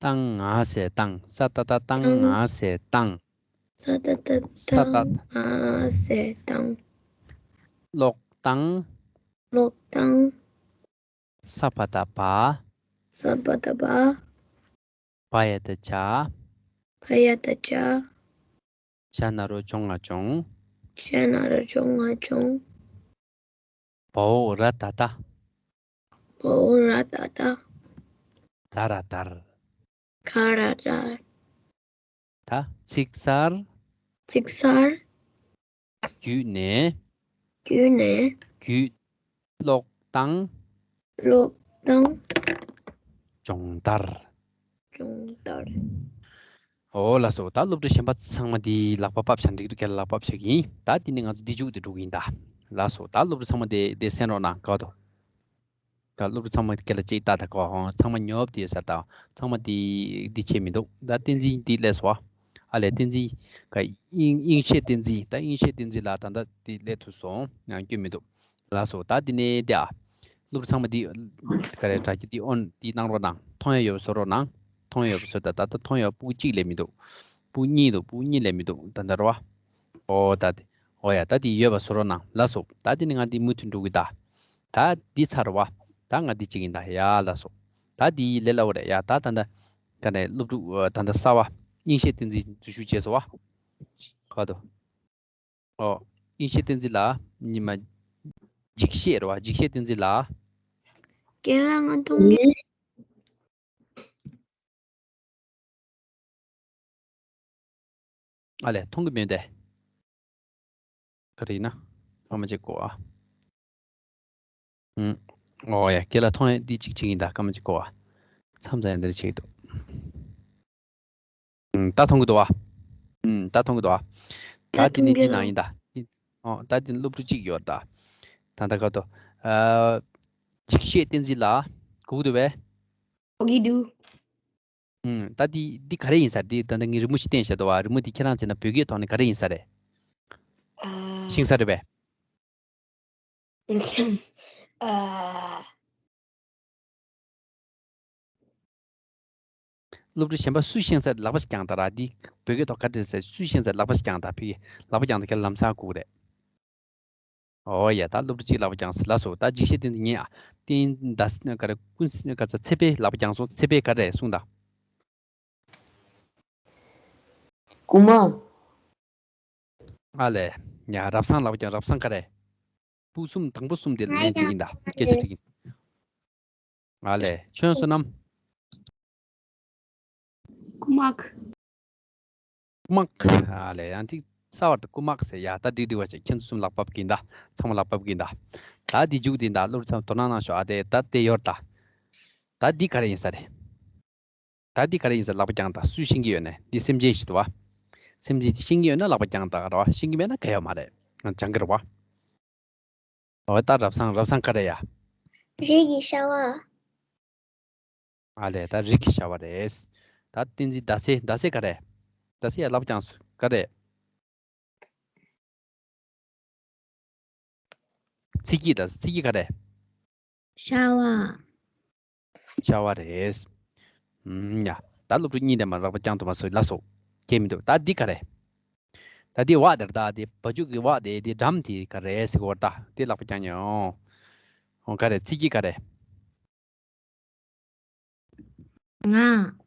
སྟ་ང་ཟེར་སྟངས། ས་ཏ་བཏགས་སྟ་སྟ་ང་ཟེར་སྟངས། ས་ཏ་བཏགས་ས་ཏ་སྟ་ང་ཟེར་སྟངས། ཀློག་སྟངས། ཀློག་སྟངས། ས་བ་བཏགས་སྦ། ས་བ་བཏགས་སྦ། བ་ཡ་བཏགས་བྱ། བ་ཡ་བཏགས་བྱ། བྱ་ན་རོ་བྱོ་ང་བྱོངས། བྱ་ན་རོ་བྱོ་ང་བྱོངས། བའོ་ར་ད་བཏགས། བའོ་ར་ད་བཏགས། ད་ར་དར། ག་ར་དར། ད་ཚིག་གསར། ཚིག་གསར། བརྒྱུད་ནས། བརྒྱུད་ནས། བརྒྱུད། ཀློག་སྟངས། ཀློག་སྟངས། སྦྱོང་བརྡར། སྦྱོང་བརྡར། འོ་ལགས་སོ། ད་སློབ་ཕྲུག་གཞན་པ་ཚང་མ་འདི་ལག་པ་ཕབ་བཞག་འགྲིག་འདུག་ཁྱེད་ལ་ལག་པ་ཕབ་བཞག་གི་ཡིན། ད་འདི་ནས་ང་ཚོ་འདི་མཇུག་ཏུ་འགྲོ་གི་ཡིན་ད། ལགས་སོ། ད་སློབ་ཕྲུག་ཚང་མ་འདི་འདི་གསན་རོགས་གནང་། ག་བ་དོ། ད་སློབ་ཕྲུག་ཚང་མ་སྐད་ལ་གཅིག་ལྟ་ད་གོ། ཧོ། ཚང་མ་ཉོབ་དེ་ཡོད་ས་ད། ཚང་མ་དེ་འདི་བྱེད་མི་འདུག་ད་བསྟན་འཛིན་འདི་སླེབས་སོ། ཨ་ལས། བསྟན་འཛིན། ག་དབྱིན་དབྱིན་ཆེ་བསྟན་འཛིན། ད་དབྱིན་ཆེ་བསྟན་འཛིན་ལགས་ད་ལྟ་འདི་སླེབས་ཐུབ་སོང་། ཡང་སྐྱོན་མི་འདུག་ལགས་སོ། ད་འདི་ནས་འདི་ཨ། སློབ་ཕྲུག་ཚང་མ་འདི། ག་རེ་དྲ་རྒྱ་འདི་ཨོན་འདི་གནང་རོགས་གནང་། མཐོང་ཡ་ཡོད་པ་བཟོ་རོགས་གནང་། མཐོང་ཡ་ཡོད་པ་བཟོ། ད་ད་ད་མཐོང་ཡ་ཕྲུ་གུ་གཅིག་ལས་མི་འདུག་ཕྲུ་གུ་གཉིས་འདུག་ཕྲུ་གུ་གཉིས་ལས་མི་འདུག་ད་ད་རོ་བ། ཨོ་ད་དེ། ཨོ་ཡ། ད་དེ་ཡོད་པ་བཟོ་རོགས་གནང་། ལགས་སོ། ད་དེ་ནི་ང་འདི་མུ་མཐུད་འགྲོ་གི་ད། ད་འདི་ཚར་བ། ད་ང་འདི་གཅིག་ཡིན་ད། ཡ་ལགས་སོ། ད་འདི་ལས་སླ་བོ་རེད་ཡ། ད་ད་ད། ག་ནས་སློབ་ཕྲུག་ད་ད་གསར་བ། དབྱིན་ཞེ་བསྟན་འཛིན་འཛུལ་ཞུགས་བྱས་སོ་བ། ག་དོ། ཨོ། དབྱིན་ཞེ་བསྟན་འཛིན་ལགས། ཉི་མ། འཇིགས་བྱེད་རེད་བ། འཇིགས་བྱེད་བསྟན་འཛིན་ལགས། རྒན་ལགས་ང་མཐོང་གི་ཨ་ལས། མཐོང་གི་མེད་དེ། ག་རེ་ཡིན་ན། སྐར་མ་གཅིག་གོ་ཨ། ཨུམ། ཨོ་ཡ། ཁྱེད་ལ་མཐོང་ཡ་འདི་གཅིག་གཅིག་ཡིན་ད། སྐར་མ་གཅིག་གོ་ཨ། མཚམས་ཚ་ཡ་འདིར་ཆེ་གི་འདུག་ཨུམ། ད་མཐོང་གི་འདུག་ཨ། ཨུམ། ད་མཐོང་གི་འདུག་ཨ། ད་ད་འདི་ནི་མཐོང་གི་འདི་ནང་ཡིན་ད། འདི་ ཨོ་ད་དེ་སློབ་ཕྲུག་གཅིག་ཡོད་ད། ད་ད་ག་དོ། ཨ། འཇིགས་བྱེད་བསྟན་འཛིན་ལགས། གོ་གི་འདུག་པས། གོ་གི་འདུག་ཨུམ། ད་འདི་འདི་ག་རེ་ཡིན་ས་རེད། འདི་ད་ལྟ་ངས་རི་མོ་ཞིག་བསྟན་བཞག་འདུག་པ། རི་མོ་འདི་ཁྱེད་རང་བྱས་ན་བོད་སྐད་ཐོག་ནས་ག་རེ་ཡིན་ས་རེད། ཨ། ཤེས་ས་རེད་པས། ཨ། སློབ་ཕྲུག་གཞན་པ་སུས་ཤེས་ས་རེད། ལག་པ་ཞིག་བརྐྱངས་དང་ར། འདི་བོད་སྐད་ཐོག་ག་རེ་རེད་ཟེར། སུས་ཤེས་ས་རེད། ལག་པ་ཞིག་བརྐྱངས་དང་། ཕ་གི་ལག་པ་བརྐྱངས་དང་། ཁྱེད་ལམ་སང་སྒུག་རེད། ཨོ་ཡ། ད་སློབ་ཕྲུག་གཅིག་ལག་པ་བརྐྱངས་སོང་། ལགས་སོ། ད་འཇིགས་བྱེད་བསྟན་འཛིན་ཉན་ཨ། བསྟན་ཟླ་ག་རེ། ཀུན་ག་ཚ་ཚེ་འཕེལ་ལག་པ་བརྐྱངས་སོང་། ཚེ་འཕེལ་ག་རེ་གསུངས་དང་། རྐུ་མ། ཨ་ལས། ཡ། རབ་བཟང་ལག་པ་བརྐྱངས། རབ་བཟང་ག་རེ། ཕུགས་གསུམ། དང་པོ་གསུམ་དེ་ལན་འགྲིག་ཡིན་ད། སྐད་ཆ་འགྲིག་ཡིན། ཨ་ལས། ཁྱོད་བསོད་ནམས། རྐུ་མ། རྐུ་མ། ཨ་ལས། ཡང་ཅིག་གསར་བ་དུ་རྐུ་མ་ཟེར་ཡ། ད་འགྲིག་འགྲིག་པ་བྱས། ཁྱེད་ཚོ་གསུམ་ལག་པ་བརྐྱངས་ད། ཚང་མ་ལག་པ་བརྐྱངས་ད། ད་འདི་མཇུག་འདི་ད་སློབ་ཕྲུག་ཚང་མ་དོ་སྣང་གནང་ཤོག་ཨ། དེ་ད་དེ་ཡོད་ད། ད་འདི་ག་རེ་ཡིན་ས་རེད། ད་འདི་ག་རེ་ཡིན་ས། ལག་པ་བརྐྱངས་ད། སུས་ཤེས་ཀྱི་ཡོད་ན། འདི་སེམས་ཅན་ཞིག་འདུག་པ། སེམས་ཅན་དེ་ཤེས་ཀྱི་ཡོད་ན་ལག་པ་བརྐྱངས་ད་ར་བ། ཤེས་ཀྱི་མེད་ན་ག་ཡོད་མ་རེད། ང་སྦྱང་གི་རེད་པ། འོ་ད་རབ་བཟང་། རབ་བཟང་ག་རེ་ཡ། རིགས་ཀྱི་ཤ་བ། ཨ་ལས། ད་རིགས་ཀྱི་ཤ་བ་རེད། ད་བསྟན་འཛིན་ཟླ་ཟེར། ཟླ་ཟེར་ག་རེ། ཟླ་ཟེར་ཡ་ལག་པ་བརྐྱངས་སོང་། ག་རེ། ཚིག་གི་ད། ཚིག་གི་ག་རེ། ཤ་བ། ཤ་བ་རེད། ཨུམ། ཡ། ད་སློབ་ཕྲུག་གཉིས་དེ་མ་ལག་པ་བརྐྱངས་འདུག་མ་སོང་། ལགས་སོ། སྐྱེལ་མི་འདུག་ད་འདི་ག་རེ། ད་འདི་འོག་དེར་ད། འདི་བ་ཕྱུགས་ཀྱི་འོག་དེ། འདི་འགྲམ་དེ་ག་རེ་ཟེར་གོ་ད། འདི་ལག་པ་བརྐྱངས་ཡོང་། ཨོ་ག་རེ། ཚིག་གི་ག་རེ། ང་།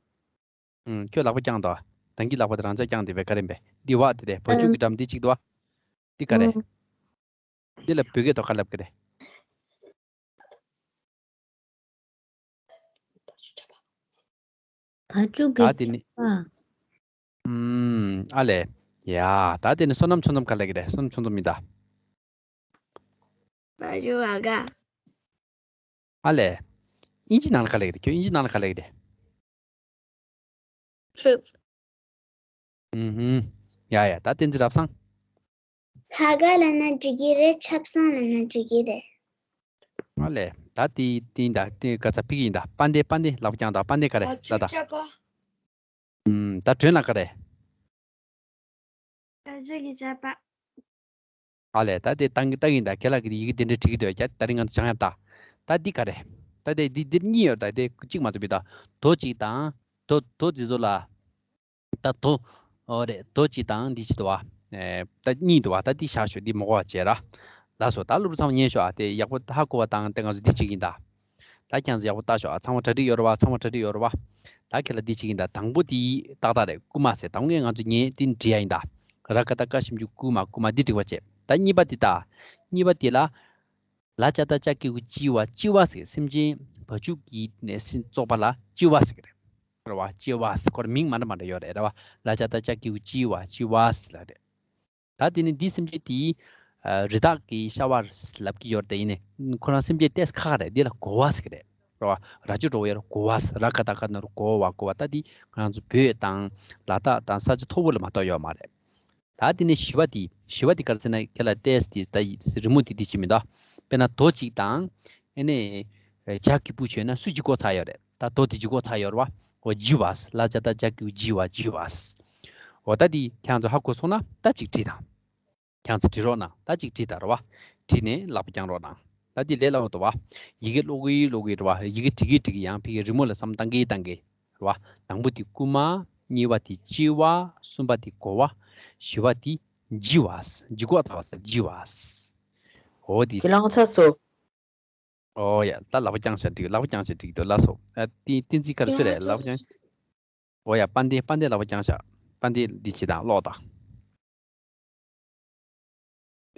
ཨུམ། ཁྱོད་ལག་པ་བརྐྱངས་དང་། རང་གི་ལག་པ་དེ་རང་ཅག་བརྐྱངས་དེ་བས་ག་རེ་ཡིན་པས། འདི་འོག་དེ་དེ་བ་ཕྱུགས་ཀྱི་འགྲམ་འདི་གཅིག་འདུག་པ། འདི་ག་རེ། ཨུམ། འདི་ལ་བོད་སྐད་ཐོག་ག་ལབ་ཀྱི་རེད། བ་ཕྱུགས་ཀྱི་ད་དེ་ནི། ཆ་བ། ཨུམ། ཨ་ལས། ཡ། ད་དེ་ནི་བསོད་ནམས་ཆུང་འཛོམས་ག་ལབ་ཀྱི་རེད། བསོད་ནམས་ཆུང་འཛོམས་མི་ད། བ་ཕྱུགས་བ་ག་ཨ་ལས། ཨིན་ཇི་ནང་ལ་ག་ལབ་ཀྱི་རེད། ཁྱོད་ཨིན་ཇི་ནང་ལ་ག་ལབ་ཀྱི་རེད། ཕྲུག་ཨུམ་ཧུམ། ཡ་ཡ། ད་བསྟན་འཛིན་རབ་བཟང་། ཁ་ག་ལབ་ན་འགྲིག་གི་རེད། ཆབ་གསང་ལབ་ན་འགྲིག་གི་རེད། ཨ་ལས། ད་དེ་དེ་ད་དེ་ག་ཚ་ཕིག་ཡིན་ད། དཔལ་ལྡན། དཔལ་ལྡན་ལག་པ་བརྐྱངས་ད། དཔལ་ལྡན་ག་རེ་ལབ་ད། ཨུམ། ད་དྲོད་ལ་ག་རེ། བ་ཕྱུགས་ཀྱི་ཆ་བ། ཨ་ལས། ད་དེ་ཏང་གི་ཏང་ཡིན་ད། ཁྱེད་ལ་གི་ཡི་གེ་དེ་འདྲ་བྲིས་ཀྱི་འདུག་ཡ། ད་རིང་ང་ཚོ་སྦྱང་ཡ་ད། ད་འདི་ག་རེ། ད་དེ་འདི་འདིར་གཉིས་ཡོད་ད། དེ་གཅིག་མ་གཏོགས་པའི་ད། རྡོ་གཅིག་དང་། རྡོ་རྡོ་འདི་ཚོ་ལ། ད་རྡོ། ཨོ་རེད། རྡོ་གཅིག་དང་འདི་གཅིག་འདུག་པ། ཨེ། ད་གཉིས་འདུག་པ། ད་འདི་བཞག་ཤོག་འདི་མ་གོ་བ་བྱས་ར། ལགས་སོ། ད་སློབ་ཕྲུག་ཚང་མ་ཉན་ཤོག་ཨ། དེ་ཡག་པོ་ཧ་གོ་བ་དང་། དེ་ང་ཚོ་འདི་གཅིག་ཡིན་ད། ད་ཁྱེད་ཚོ་ཡག་པོ་ལྟ་ཤོག་ཨ། ཚང་མ་གྲ་སྒྲིག་ཡོད་རེད་པ། ཚང་མ་གྲ་སྒྲིག་ཡོད་རེད་པ། ད་ཁྱེད་ལ་འདི་གཅིག་ཡིན་ད། དང་པོ་དེ་ཏག་ཏག་རེད། རྐུ་མ་ཟེར། དང་པོ་ངས་ང་ཚོ་ཉན་དེ་འབྲི་ཡ་ཡིན་ད། ར་ཀ་བཏགས་རྐ་ཞབས་ཀྱུ་རྐུ་མ། རྐུ་མ། འདི་འགྲིག་པ་བྱས། ད་གཉིས་པ་དེ་ད། གཉིས་པ་དེ་ལ། ལ་ཅ་བཏགས་ལྕགས་ཀྱི་གུ་ལྕི་བ། ལྕི་བ་ཟེར། སེམས་ཅན་བ་ཕྱུགས་ཀྱི་ནས་སེམས་ཙོག་པ་ལ་ལྕི་བ་ཟེར་གི་རེད། རེད་པ། ལྕི་བ་ཟེར། ཁོ་རང་མིང་མ་འདྲ་མ་འདྲ་ཡོད་རེད། རེད་པ། ལ་ཅ་བཏགས་ལྕགས་ཀྱི་གུ་ལྕི་བ། ལྕི་བ་ཟེར་ལབ་རེད། ད་དེ་ནི་འདི་སེམས་ཅན་དེའི་ཨ་རི་དྭགས་ཀྱི་ཤ་བ་ལབ་ཀྱི་ཡོད་རེད། ཡིན་ནའི་ཁོ་རང་སེམས་ཅན་ཏོག་ཙམ་ཁག་རེད། འདི་ལ་གོ་བ་ཟེར་གི་རེད། རེད་པ། ར་ཅོ་འགྲོ་བ་ཡོད་རེད། གོ་བ་ཟེར། ར་ཀ་བཏགས་རྐ་ན་རོ་གོ་བ། གོ་བ། ད་འདི་ང་རང་ཚོ་བོད་དང་ལ་དྭགས་དང་ས་ཆ་མཐོ་པོ་ལ་མ་གཏོགས་ཡོད་མ་རེད། ད་དེ་ནས་བཞི་པ་དེ། བཞི་པ་དེ་ག་རེ་ཟེར་ན། ཁྱེད་ལ་ཏོག་ཙམ་དེ་ད་རི་མོ་དེ་འདི་བྱེད་མི་འདུག་དཔེར་ན་རྡོ་གཅིག་དང་། ཨ་ནི་ལྕགས་ཀྱི་བུ་བྱས་ན་སུ་ལྗིད་ཁོག་ཚ་ཡོད་རེད། ད་རྡོ་དེ་ལྗིད་ཁོག་ཚ་ཡོད་རེད་པ། འོ་ལྗི་བ་ཟེར། ལ་ཅ་བཏགས་ལྕགས་ཀྱི་གུ་ལྗི་བ། ལྗི་བ་ཟེར། འོ་ད་དེ་ཁྱེད་ཚོ་ཧ་གོ་སོང་ན་ད་ཅིག་བྲིས་དང་། ཁྱེད་ཚོ་བྲིས་རོགས་གནང་། ད་ཅིག་བྲིས་དང་། རེད་པ། བྲིས་ནས་ལག་པ་བརྐྱང་རོགས་གནང་། ད་དེ་ལས་སླ་པོ་འདུག་པ། ཡི་གེ་ཀློག་གི་ཀློག་གི་རེད་པ། ཡི་གེ་འབྲི་གི་འབྲི་གི། ཡང་ཕ་གིའི་རི་མོ་ལ་བསམ་བཏང་གི་བཏང་གི། རེད་པ། དང་པོ་དེ་རྐུ་མ། གཉིས་པ་དེ་ལྕི་བ། གསུམ་པ་དེ་གོ་བ། བཞི་པ་དེ་ལྗི་བ། ལྗི་ཁོག་ཚ་བ་ཟེར། ལྗི་བ། འོ་དེ། ཁྱེད་རང་ཚ་སོ། ཨོ་ཡ། ད་ལག་པ་བརྐྱངས་བཞག་འགྲིག་ལག་པ་བརྐྱངས་བཞག་འགྲིག་འདུག་ལགས་སོ། ཨ་དེ་བསྟན་འཛིན་ག་རེ་ཚོད་རེད། ལག་པ་བརྐྱངས། ཨོ་ཡ། དཔལ་ལྡན། དཔལ་ལྡན་ལག་པ་བརྐྱངས་བཞག་དཔལ་ལྡན་འདི་བྱེད་དང་། ཀློག་དང་།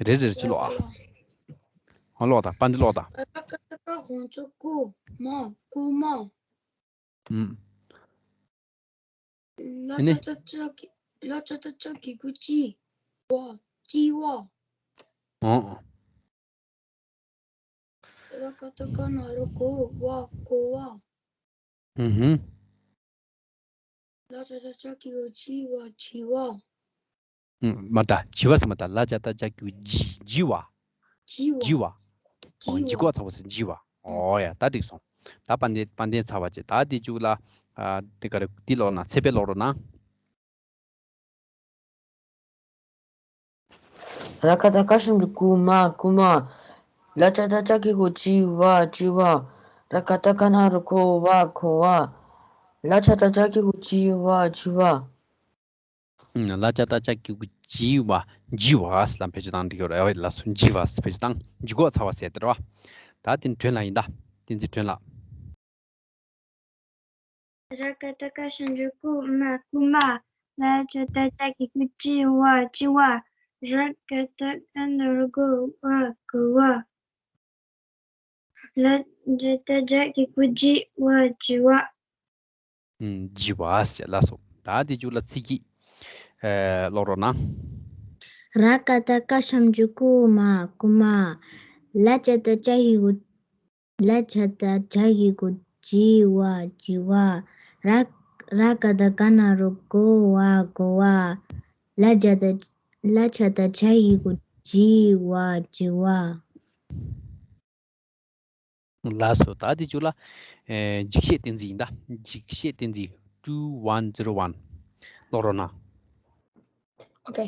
རེ་རེ་རེ་ཅིག་ཀློག་ཨ། ཨ་ཀློག་དང་། དཔལ་ལྡན་ཀློག་དང་། ཀ་ཀ་ཏ་ཀ་ཧོང་ཅོ་རྐུ་མ། རྐུ་མ། ཨུམ། ལ་ཨ་ནི། ཅ་ཏ་ལྕགས་ཀྱི། ལ་ཅ་ཏ་ལྕགས་ཀྱི་གུ་ལྕི་བ། ལྕི་བ། ཨོ། ར་ཀ་ཏ་རྐ་ན་རོ་གོ་བ། གོ་བ། ཨུ་ཧུམ། ལ་ཅ་ཏ་ལྕགས་ཀྱི་གུ་ལྕི་བ། ལྕི་བ། ཨུམ། མ་ད་བྱི་བ་ཟེར་མ་ད། ལ་ཇ་ཏ་ཇ་གི་གུ་བྱི། བྱི་བ། བྱི་བ། བྱི་བ། ཨོ། བྱི་བྱི་གོག་ཚ་བོ་ཟེར། བྱི་བ། ཨོ་ཡ། ད་འགྲིག་སོང་། ད་དཔལ་ལྡན། དཔལ་ལྡན་ཚར་བ་བྱས། ད་དེ་མཇུག་ལ། ཨ། དེ་ག་རེ། འདི་ཀློག་ན། ཚེ་འཕེལ་ཀློག་རོགས་གནང་། ར་ག་བཏགས་རྐ་ཞབས་ཀྱུ་རྐུ། མ། རྐུ་མ། ལ་ཇ་ཏ་ལྕགས་ཀྱི་གུ་ལྕི་བ། ལྕི་བ། ར་ག་བཏགས་རྐ་ན་རོ་རྐོ་བ། རྐོ་བ། ལ་ཇ་ཏ་ལྕགས་ཀྱི་གུ་ལྕི་བ། ལྕི་བ། ལ་ཇ་ཏ་ལྕགས་ཀྱི་གུ་ལྕི་བ། ལྕི་བ་ཟེར་ལ་བེད་སྤྱོད་བཏང་འགྲིག་གི་རེད། ལགས་སོ། ལྕི་བ་ཟེར་བེད་སྤྱོད་བཏང་། བྱི་གོག་ཚ་བ་ཟེར་དེ་རེད་བ། ད་དེ་ནི་སྒྲོན་ལ་ཡིན་ད། བསྟན་འཛིན་སྒྲོན་ལ། ར་ག་བཏགས་རྐ་ཞབས་ཀྱུ་རྐུ། མ། རྐུ་མ། ལ་ཇ་ཏ་ལྕགས་ཀྱི་གུ་ལྕི་བ། ལྕི་བ། ར་ག་བཏགས་རྐ་ན་རོ་རྐོ་བ། རྐོ་བ། ལ་ཇ་ཏ་ལྕགས་ཀྱི་གུ་ལྗི་བ། ལྗི་བ། ལྗི་བ་ཟེར། ལགས་སོ། ད་དེ་མཇུག་ལ་ཚིག་གི། ཨེ། ཀློག་རོགས་གནང་། ར་ག་བཏགས་རྐ་ཞབས་ཀྱུ་རྐུ་མ། རྐུ་མ། ལ་ཇ་ཏ་ལྕགས་ཀྱི་གུ། ལ་ཇ་ཏ་ལྕགས་ཀྱི་གུ་ལྗི་བ། ལྗི་བ། ར། ར་ག་བཏགས་རྐ་ན་རོ་རྐོ་བ། རྐོ་བ། ལ་ཇ་ཏ། ལ་ཇ་ཏ་ལྕགས་ཀྱི་གུ་ལྗི་བ། ལྗི་བ། ལགས་སོ། ད་དེ་མཇུག་ལ། ཨེ། འཇིགས་བྱེད་བསྟན་འཛིན་ཡིན་ད། འཇིགས་བྱེད་བསྟན་འཛིན། two one zero one། ཀློག་རོགས་གནང་། ཨོ་ཁེ།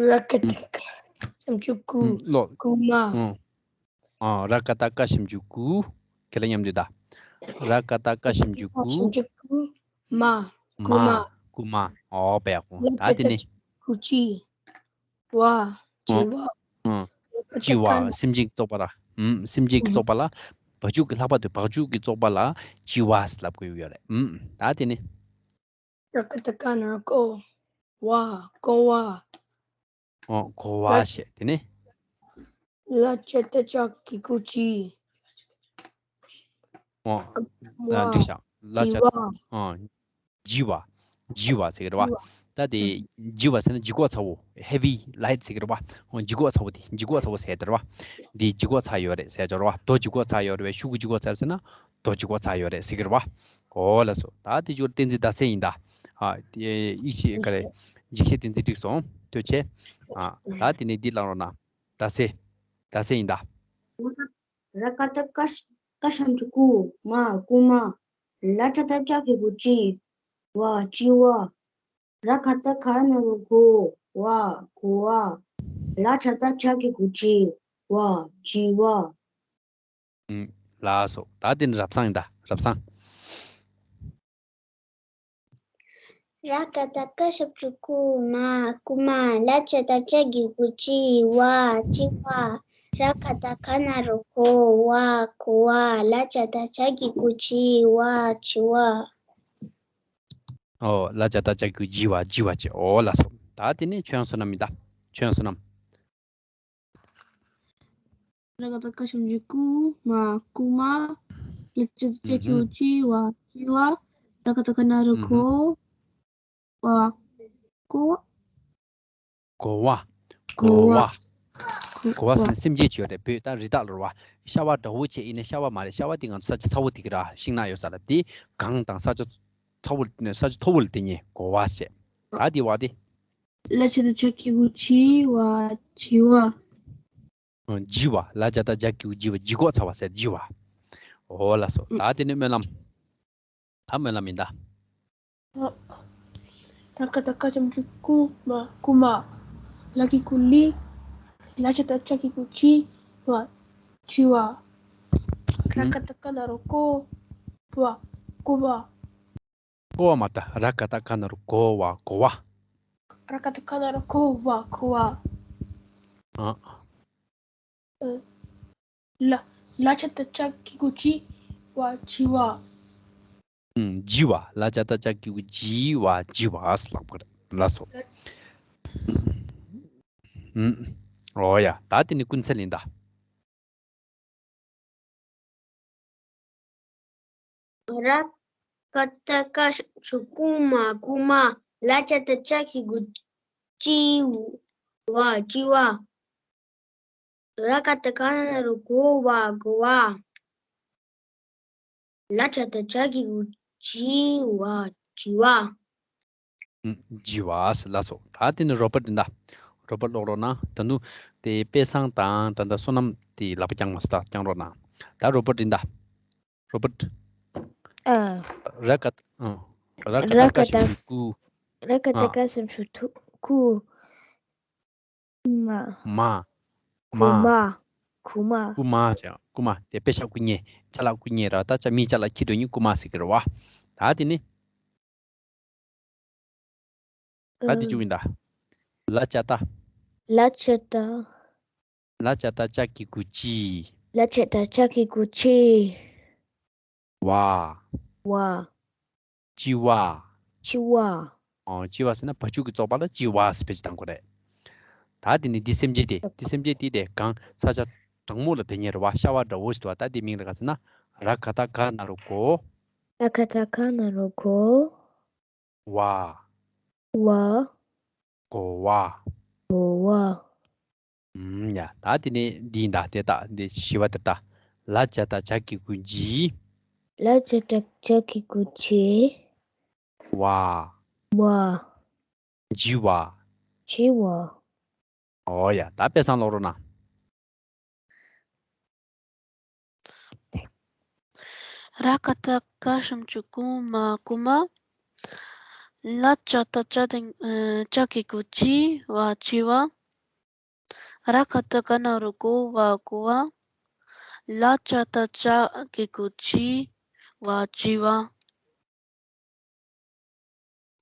ར་ག་བཏགས་རྐ་ཞབས་ཀྱུ་རྐུ། ཨུམ། ཀློག། རྐུ་མ། ཨུམ། ཨ། ར་ག་བཏགས་རྐ་ཞབས་ཀྱུ་རྐུ། ཁྱེད་ལ་མཉམ་དུ་ད། ར་ག་བཏགས་རྐ་ཞབས་ཀྱུ་རྐུ། རྐུ་མ། རྐུ་མ། མ། རྐུ་མ། ཨོ་པེ་ཡ་ཀོ། ལ་ཇ་ཏ་ལྕགས་ཀྱི་གུ་ལྗི་བ། ལྗི་བ། ཨ། ལྗི་བ། སེམས་ཅན་གྱི་བཙོག་པ་ལ། ཨུམ། སེམས་ཅན་གྱི་བཙོག་པ་ལ། བ་ཕྱུགས་ཀྱི། ལྷག་པར་དུ་བ་ཕྱུགས་ཀྱི་བཙོག་པ་ལ་ལྗི་བ་ཟེར་ལབ་དགོས་ཡོད་རེད། ཨུམ། ད་དེ་ནི། ར་ག་བཏགས་རྐ་ན་རོ་རྐོ་བ། རྐོ་བ། ཨོ། རྐོ་བ་ལ་ཞེས། དེ་ནི། ལ་ཇ་ཏ་ལྕགས་ཀྱི་གུ་ལྗི། ཨོ། བ། ཨ། འགྲིག་ཤག་ལ་ཇ། ལྗི་བ། ཨ། ལྗི་བ། ལྗི་བ་ཟེར་གི་རེད་བ། ལྗི་བ། ད་དེ་ལྗི་བ་ཟེར་ན་ལྗི་གོག་ཚ་བོ། ཧེ་བི་ལའིཊ་ཟེར་གི་རེད་བ། ཨོ། ལྗི་གོག་ཚ་བོ་དེ། ལྗི་གོག་ཚ་བོ་ཟེར་དེ་རེད་བ། འདི་ལྗི་གོག་ཚ་ཡོད་རེད་ཟེར་ཆོག་རེད་བ། རྡོ་ལྗི་གོག་ཚ་ཡོད་རེད་བས། ཤུ་གུ་ལྗི་གོག་ཚ་ཟེར་ན་རྡོ་ལྗི་གོག་ཚ་ཡོད་རེད་ཟེར་གི་རེད་བ། ཨོ་ལགས་སོ། ད་དེ་མཇུག་བསྟན་འཛིན་ཟླ་གསལ་ཡིན་ད། ཨ། དེ་ཡིད་ཆེས་ག་རེ། འཇིགས་བྱེད་བསྟན་འཛིན་འགྲིག་སོང་། ཐུགས་རྗེ་ཆེ། ཨ། ད་དེ་ནས་འདི་བླངས་རོགས་གནང་། ཟླ་གསལ། ཟླ་གསལ་ཡིན་ད། ར་ག་བཏགས་རྐ་ཞབས་ཀྱུ་རྐུ། མ། རྐུ་མ། ལ་ཇ་ཏ་ལྕགས་ཀྱི་གུ་ལྗི་བ། ལྗི་བ། ར་ག་བཏགས་རྐ་ན་རོ་རྐོ་བ། རྐོ་བ། ལ་ཇ་ཏ་ལྕགས་ཀྱི་གུ་ལྗི་བ། ལྗི་བ། ཨུམ། ལགས་སོ། ད་དེ་ནི་རབ་བཟང་ཡིན་ད། རབ་བཟང་། ར་ག་བཏགས་རྐ་ཞབས་ཀྱུ་རྐུ། མ། རྐུ་མ། ལ་ཇ་ཏ་ལྕགས་ཀྱི་གུ་ལྗི་བ། ལྗི་བ། ར་ག་བཏགས་རྐ་ན་རོ་རྐོ་བ། རྐོ་བ། ལ་ཇ་ཏ་ལྕགས་ཀྱི་གུ་ལྗི་བ། ལྗི་བ། ཨོ། ལ་ཇ་ཏ་ལྕགས་ཀྱི་གུ་ལྗི་བ། ལྗི་བ་བྱས། ཨོ་ལགས་སོ། ད་དེ་ནི་ཁྱོད་རང་བསོད་ནམས་ཡིན་ད། ཁྱོད་རང་བསོད་ནམས། ར་ག་བཏགས་རྐ་ཞབས་ཀྱུ་རྐུ། མ། རྐུ་མ། ལ་ཇ་ཏ་ལྕགས་ཀྱི་གུ་ལྗི་བ། ལྗི་བ། ར་ག་བཏགས་རྐ་ན་རོ་རྐོ་བ། རྐོ་བ། རྐོ་བ། རྐོ་བ། རྐོ་བ་ཟེར་ན་སེམས་ཅན་ཅིག་ཡོད་རེད། བོད་ད་རི་དྭགས་ལ་རེད་བ། ཤ་བ་འདྲ་བོ་བྱས། ཡིན་ནའི་ཤ་བ་མ་རེད། ཤ་བ་དེ་ང་ཚོ་ས་ཆ་ཚ་བོ་དེ་གི་ར་ཤིང་ནགས་ཡོད་ས་ལ། དེ་གངས་དང་ས་ཆ་ཚ་བོ། ས་ཆ་མཐོ་བོ་ལ་དེ་ཉེ་རྐོ་བ་བྱས། ད་དེ་བ་དེ། ལ་ཇ་ཏ་ལྕགས་ཀྱི་གུ་ལྗི་བ། ལྗི་བ། ལྗི་བ། ལ་ཇ་ཏ་ལྕགས་ཀྱི་གུ་ལྗི་བ། ལྗི་གོག་ཚ་བ་ཟེར། ལྗི་བ། ཨོ་ལགས་སོ། ད་དེ་ནས་སྨོན་ལམ། ད་སྨོན་ལམ་ཡིན་ད། ར་ག་བཏགས་རྐ་ཞབས་ཀྱུ་རྐུ། མ། རྐུ་མ། ལ་གི་གུ་ལི། ལ་ཇ་ཏ་ལྕགས་ཀྱི་གུ་ལྗི་བ། ལྗི་བ། ར་ག་བཏགས་རྐ་ན་རོ་རྐོ་བ། རྐོ་བ། རྐོ་བ་མ་ད། ར་ག་བཏགས་རྐ་ན་རོ་རྐོ་བ། རྐོ་བ། ར་ག་བཏགས་རྐ་ན་རོ་རྐོ་བ། རྐོ་བ། ཨ། ལ། ལ་ཇ་ཏ་ལྕགས་ཀྱི་གུ་ལྗི་བ། ལྗི་བ། ལྗི་བ། ལ་ཇ་ཏ་ལྕགས་ཀྱི་གུ་ལྗི་བ། ལྗི་བ་ཟེར་ལབ་པ་རེད། ལགས་སོ། ཨུམ། ཨོ་ཡ། ད་དེ་ནི་ཀུན་གསལ་ཡིན་ད། ར་ག་བཏགས་རྐ་ཞབས་ཀྱུ་རྐུ་མ། རྐུ་མ། ལ་ཇ་ཏ་ལྕགས་ཀྱི་གུ་ལྗི་བ། ལྗི་བ། ར་ག་བཏགས་རྐ་ན་རོ་རྐོ་བ། རྐོ་བ། ལ་ཇ་ཏ་ལྕགས་ཀྱི་གུ་ལྗི་བ། ལྗི་བ། ཨུམ། ལྗི་བ་ཟེར། ལགས་སོ། ད་དེ་ནི་རོ་པར་འདི་འདྲ། རོ་པར་ཀློག་རོགས་གནང་། ད་ནུ་དེ་དཔེ་བཟང་དང་ད་ལྟ་བསོད་ནམས་དེ་ལག་པ་བརྐྱངས་མ་སོང་། ད་བརྐྱངས་རོགས་གནང་། ད་རོ་པར་འདི་འདྲ། རོ་པར། ཨ། ར་ཀ་ཨ། ར་ཀ་ཏ་ར་ཀ་ཀ་ཤམ་ཏ་ཤུ་ཀུ། ར་ཀ་ཏ་ཨ། ཀ་ཤམ་ཤུ་ཐུ་ཀུ། མ། མ། མ། ཀུ་མ། ཀུ་མ། ཀུ་མ་ཅེ། ཀུ་མ་དེ་དཔེ་ཤ་ཀུ་ཉེ། ཅ་ལག་ཀུ་ཉེ་ར། ད་ཅ་མི་ཅ་ལག་ཁྱི་འགྲོ་ཉིན་ཀུ་མ་ཟེར་གི་རེད་བ། ད་དེ་ནི། ད་དེ་ཨ། བཅུག་ཡིན་ད། ལ་ཅ་ཏ། ལ་ཅ་ཏ། ལ་ཅ་ཏ་ཅ་གི་གུ་ཅི། ལ་ཅ་ཏ་ཅ་གི་གུ་ཅི། བ། བ། ལྕི་བ། ལྕི་བ། ཨོ། ལྕི་བ་ཟེར་ན་བ་ཕྱུགས་ཀྱི་བཙོག་པ་ལ་ལྕི་བ་ཟེར་བེད་སྤྱོད་བཏང་དགོས་རེད། ད་དེ་ནི་འདི་སེམས་ཅན་དེ། འདི་སེམས་ཅན་དེ་དེ་གང་ས་ཆ་གྲང་མོ་ལ་དེ་ཉེ་རེད་བ། ཤ་བ་འདྲ་བོ་ཞིག་འདུག་བ། ད་དེ་མིང་ལ་ག་ཟེར་ན། ར་ག་ཏ་ག་ན་རོ་གོ། ར་ག་ཏ་ག་ན་རོ་གོ། བ། བ། གོ་བ། གོ་བ། ཨུམ། ཡ། ད་དེ་ནས་འདི་ཡིན་ད། དེ་ད་འདི་བཞི་བ་དེ་ད། ལ་ཅ་ཏ་ཇ་གི་གུ་ལྗི། ལ་ཅ་ཏ་ཇ་གི་གུ་ལྗི། བ། བ། ལྗི་བ། ལྗི་བ། ཨོ་ཡ། ད་དཔེ་བཟང་ཀློག་རོགས་གནང་། ར་ཀ་ཏ་ཀ་ཤམ་ཅུ་ཀུ་མ་ཀུ་མ། ལ་ཅ་ཏ་ཅ་དེ་ཨ་ཅ་གི་གུ་ལྗི་བ་ལྗི་བ། ར་ཀ་ཏ་ག་ན་རོ་གོ་བ་གོ་བ། ལ་ཅ་ཏ་ཅ་གི་གུ་ལྗི་བ་ལྗི་བ།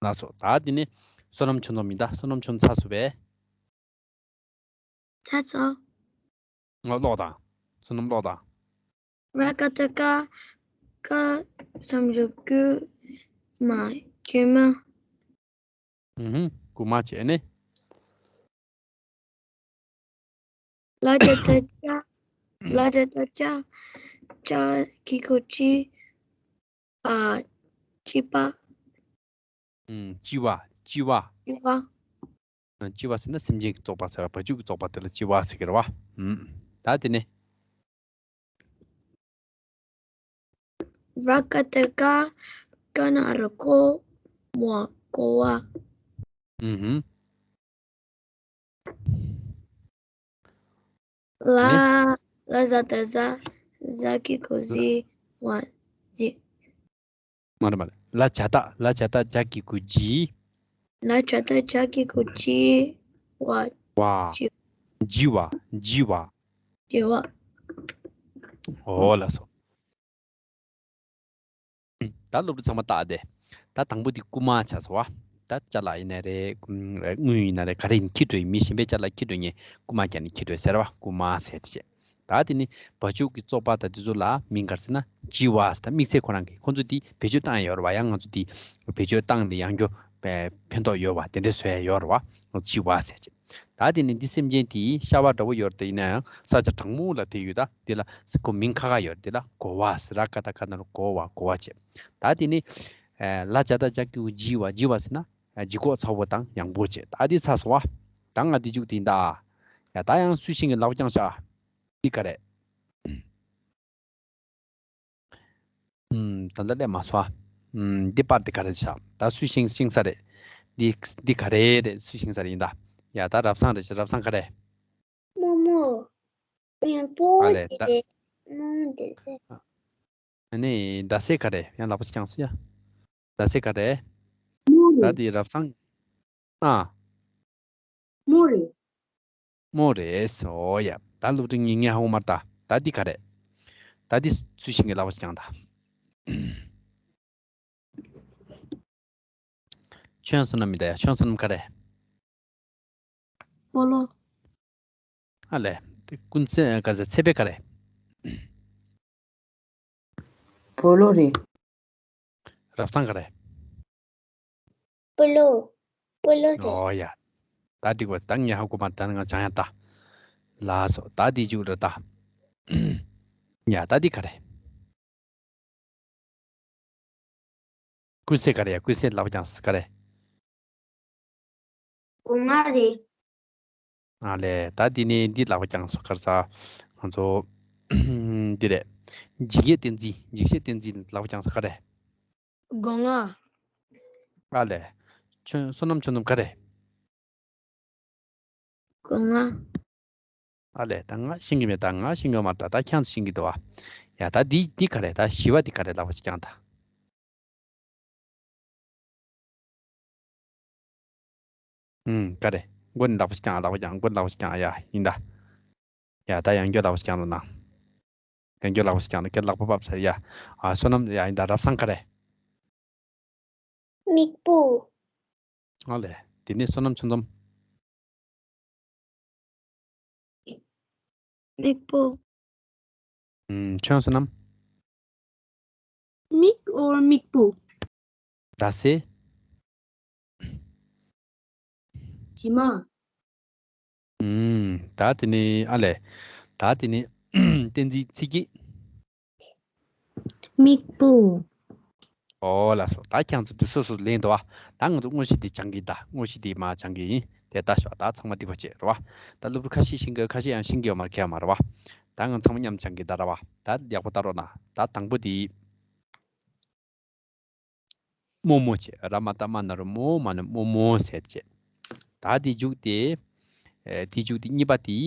ལགས་སོ། ད་འདི་ནི་བསོད་ནམས་ཆོས་འཛོམས་ཡིན་ད། བསོད་ནམས་ཆོས་འཛོམས་ཚར་སོང་པས། ཚར་སོང་། ང་ཀློག་དང་། བསོད་ནམས་ཀློག་དང་། ར་ཀ་ཏ་ཀ། ཀ་ཤམ་ཅུ་ཀུ། མ། ཀུ་མ། ཨུ་ཧུ། ཀུ་མ་བྱས་ནས། ལ་ཅ་ཏ་ལྕ། ལ་ཅ་ཏ་ལྕ། ལྕ་གི་གུ་ལྕི། ཨ། ལྕི་བ། ཨུམ། ལྕི་བ། ལྕི་བ། ལྕི་བ། ལྕི་བ་ཟེར་ན་སེམས་ཅན་གྱི་བཙོག་པ་ཟེར་བ། བ་ཕྱུགས་ཀྱི་བཙོག་པ་དེ་ལ་ལྕི་བ་ཟེར་གྱི་རེད་བ། ཨུམ། ད་དེ་ནས། ར་ཀ་ཏ་རྐ། ཀ་ན་རོ་རྐོ། བ། རྐོ་བ། ཨུ་ཧུམ། ལ། ལ་ཟ་ཏ་ཟ། ཟ་གི་གུ་ཟི། བ། ཟི། མ་རེད་མ་རེད། ལ་ཇ་ཏ། ལ་ཇ་ཏ་ཇ་གི་གུ་ལྗི། ལ་ཇ་ཏ་ཇ་གི་གུ་ལྗི། བ། བ། ལྗི། ལྗི་བ། ལྗི་བ། ལྗི་བ། ཨོ་ལགས་སོ། ད་སློབ་ཕྲུག་ཚང་མ་ལྟ་དེ། ད་དང་པོ་འདི་རྐུ་མ་ཆགས་སོང་བ། ད་ཅ་ལག་ཡིན་ན་རེད། དངུལ་ཡིན་ན་རེད། ག་རེ་ཡིན། ཁྱེར་འགྲོ་ཡིན། མི་གཞན་པའི་ཅ་ལག་ཁྱེར་འགྲོ་ཉེ་རྐུ་མ་རྒྱག་ནས་ཁྱེར་འགྲོ་ཟེར་བ། རྐུ་མ་ཟེར་དེ་བྱས། ད་དེ་ནི་བ་ཕྱུགས་ཀྱི་བཙོག་པ་དང་དེ་ཚོ་ལ་མིང་ག་རེ་ཟེར་ན་ལྕི་བ་ཟེར། ད་དམིགས་བསལ་ཁོ་རང་གིས་ཁོ་ཚོ་དེ་བེད་སྤྱོད་བཏང་ཡ་ཡོད་རེད་བ། ཡང་ང་ཚོ་དེ་བེད་སྤྱོད་བཏང་ནས་ཡང་སྐྱོ་ཕན་ཐོགས་ཡོད་བ། དེ་འདྲ་བཟོ་ཡ་ཡོད་རེད་བ། ལྕི་བ་ཟེར་བྱས། ད་དེ་ནི་འདི་སེམས་ཅན་དེ་ཤ་བ་འདྲ་བོ་ཡོད་རེད། ད་ཡིན་ན་ཡང་ས་ཆ་གྲང་མོ་ལ་དེ་ཡོད། ད་དེ་ལ་ཁོ་མིང་ཁ་ཁ་ཡོད་རེད། དེ་ལ་གོ་བ་ཟེར། ར་ཀ་ཏ་རྐ་ན་རོ་རྐོ་བ། གོ་བ་བྱས། ད་དེ་ནི་ལ་ཇ་ཏ་ཇ་གི་གུ་ལྗི་བ། ལྗི་བ་ཟེར་ན་ལྗིད་ཁོག་ཚ་བོ་དང་ཡང་པོ་བྱས། ད་དེ་ཚར་སོང་བ། ད་ང་འདི་མཇུག་དེ་ཡིན་ད། ཡ། ད་ཡང་སུས་ཤེས་མཁན་ལག་པ་བརྐྱངས་ཤག་འདི་ག་རེད། ཨུམ། ད་ལྟ་སླེབས་མ་སོང་ཨ། ཨུམ། འདི་པར་འདི་ག་རེ་བཞག་ད་སུས་ཤེས་ཤེས་ས་རེད། འདི་འདི་ག་རེ་རེད། སུས་ཤེས་ས་རེད་ཡིན་ད། ཡ། ད་རབ་བཟང་རེད་ཤག་རབ་བཟང་ག་རེ། རྨོ་མོ། ཡང་པོ་ཨ་ལས་ད། དེ་རྨོ་མོ་དེ་དེ། ཨ་ནི་ཟླ་ཟེར་ག་རེ། ཡང་ལག་པ་ཅིག་བརྐྱངས་སོང་ཡ། ཟླ་ཟེར་ག་རེ། རྨོ་ད་རེད། འདི་རབ་བཟང་། ཨ། རྨོ་རེད། རྨོ་རེད། ཨོ་ཡ། ད་སློབ་ཕྲུག་གཉིས་ངས་ཧ་གོ་མ་རེད་ད། ད་འདི་ག་རེད། ད་འདི་སུས་ཤེས་མཁན་ལག་པ་ཅིག་བརྐྱངས་ད། ཁྱོད་བསོད་ནམས་མི་ད་ཡ། ཁྱོད་བསོད་ནམས་ག་རེ། སྤོ་ལོ། ཨ་ལས། དེ་ཀུན་ཚེ་ག་ཚེ་ཚེ་དཔལ་ག་རེ། སྤོ་ལོ་རེད། རབ་བཟང་ག་རེ། སྤོ་ལོ། སྤོ་ལོ་རེད། ཨོ་ཡ། ད་འགྲིག་པ། ད་ངས་ཧ་གོ་མ། ད་ང་སྦྱང་ཡ་ད། ལགས་སོ། ད་འདི་མཇུག་རེད་ད། ཡ། ད་འདི་ག་རེ། ཀུན་གསལ་ག་རེ་ཡ། ཀུན་གསལ་ལག་པ་བརྐྱངས་ག་རེ། སྒོ་ང་རེད། ཨ་ལས། ད་འདི་ནས་འདི་ལག་པ་བརྐྱངས་སོང་ག་རེ་ཟ། ང་ཚོ་འདི་རེད། འཇིགས་ཡས་བསྟན་འཛིན། འཇིགས་བྱེད་བསྟན་འཛིན་ལག་པ་བརྐྱངས་སོང་ག་རེ། སྒོ་ང་། ཨ་ལས། ཁྱོད་བསོད་ནམས་ཁྱོད་ཚོ་ག་རེ། སྒོ་ང་། ཨ་ལས། ད་ང་ཤེས་ཀྱི་མེད། ད་ང་ཤེས་ཀྱི་མ་རེད། ད་ད་ཁྱེད་ཚོ་ཤེས་ཀྱི་འདུག་བ། ཡ། ད་འདི་འདི་ག་རེ། ད་བཞི་པ་འདི་ག་རེ། ལག་པ་ཅིག་བརྐྱངས་ད། ཨུམ། ག་རེ། མགོ་ནས་ལག་པ་ཅིག་བརྐྱངས། ལག་པ་བརྐྱངས། མགོ་ནས་ལག་པ་ཅིག་བརྐྱངས། ཡ། ཡིན་ད། ཡ། ད་ཡང་བསྐྱར་ལག་པ་ཅིག་བརྐྱངས་རོགས་གནང་། ཡང་བསྐྱར་ལག་པ་ཅིག་བརྐྱངས་ན་ཁྱེད་ལག་པ་ཕབ་ཚར། ཡ། ཨ། བསོད་ནམས། ཡ། ཡིན་ད། རབ་བཟང་ག་རེ། མིག་སྤུ། ཨ་ལས། དེ་ནས་བསོད་ནམས་ཁྱོད་ཚོ། མིག་སྤུ། ཨུམ། ཁྱོད་བསོད་ནམས། མིག་or མིག་སྤུ། ད་སེ། དྲི་མ། ཨུམ། ད་དེ་ནས་ཨ་ལས། ད་དེ་ནས་བསྟན་འཛིན་ཚིག་གི། མིག་སྤུ། ཨོ་ལགས་སོ། ད་ཁྱེད་ཚོ་འདི་སོ་སོ་ལེན་འདུག་བ། ད་ང་ཚོ་དངོས་གཞི་འདི་སྦྱང་གི་ཡིན། ད་དངོས་གཞི་འདི་མར་སྦྱང་གི་ཡིན། དེ་ལྟ་ཤོག། ད་ཚང་མ་འགྲིག་པ་བྱེད་རོགས། ད་སློབ་ཕྲུག་ཁ་ཤས་ཤེས་ཀྱི་ཡོད། ཁ་ཤས་ཡང་ཤེས་ཀྱི་ཡོད་མ་རེད། ཁྱད་མ་རེད་བ། ད་ང་ཚང་མ་མཉམ་སྦྱང་གི། ད་རེད་བ། ད་ཡག་པོ་ལྟ་རོགས་གནང་། ད་དང་པོ་འདི། རྨོ་མོ་བྱས། ར་མ་བཏགས་རྨ་ན་རོ་རྨོ། མ་ན་རྨོ་མོ་ཟེར་བྱས། ད་དེའི་མཇུག་དེ། ཨེ། དེའི་མཇུག་དེ་གཉིས་པ་དེ་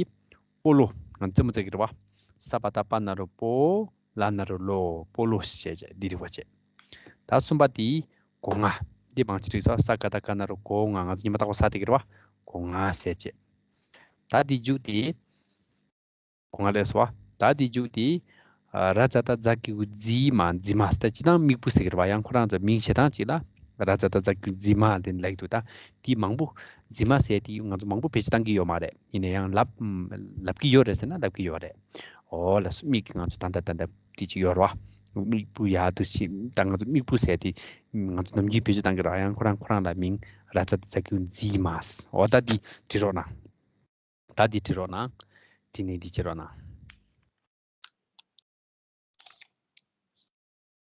སྤོ་ལོ། ང་རྩེད་མོ་རྩེ་གི་རེད་བ། ས་པ་བཏགས་སྤ་ན་རོ་སྤོ། ལ་ན་རོ་ལོ། སྤོ་ལོ་ཟེར་བྱས། འདི་རིག་པ་བྱས། ད་གསུམ་པ་དེ་སྒོ་ང་། འདི་མང་ཆེ་རིག་སོང་། ས་ག་བཏགས་སྒ་ན་རོ་སྒོ་ང་། ང་ཚོ་ཉི་མ་རྟག་པར་ས་རྩེ་གི་རེད་བ། སྒོ་ང་ཟེར་བྱས། ད་དེའི་མཇུག་དེ། སྒོ་ང་ལས་སོ། ད་དེའི་མཇུག་དེ། ཨ། ར་ཛ་བཏགས་རྫ་གི་གུ་རྫི་མ། རྫི་མ་ཟེར། ད་སྤྱིར་བཏང་མིག་སྤུ་ཟེར་གི་རེད་བ། ཡང་ཁོ་རང་ཚོ་མིང་བྱེད་སྟངས་གཅིག་ལ་ར་ཛ་བཏགས་རྫ་གི་གུ་རྫི་མ་དེ་ལབ་ཀྱི་འདུག། ད་དེ་མང་པོ། རྫི་མ་ཟེར་དེ་ང་ཚོ་མང་པོ་བེད་སྤྱོད་བཏང་གི་ཡོད་མ་རེད། ཡིན་ན་ཡང་ལབ། ལབ་ཀྱི་ཡོད་རེད་ཟེར་ན་ལབ་ཀྱི་ཡོད་རེད། ཨོ་ལགས་སོ། མིག་གི་ང་ཚོ་ད་ལྟ་ད་ལྟ་དེ་གཅིག་ཡོད་རེད་བ། མིག་སྤུ། ཡ། དུ་ཞིག། ད་ང་ཚོ་མིག་སྤུ་ཟེར་དེ་ང་ཚོ་ནམ་རྒྱུན་བེད་སྤྱོད་བཏང་གི་རེད། ཡང་ཁོ་རང་ཁོ་རང་ལ་མིང་ར་ཛ་བཏགས་རྫ་གི་གུ་རྫི་མ། ཨོ། ད་དེ་བྲིས་རོགས་གནང་། ད་འདི་བྲིས་རོགས་གནང་། འདི་ནས་འདི་བྱེད་རོགས་གནང་།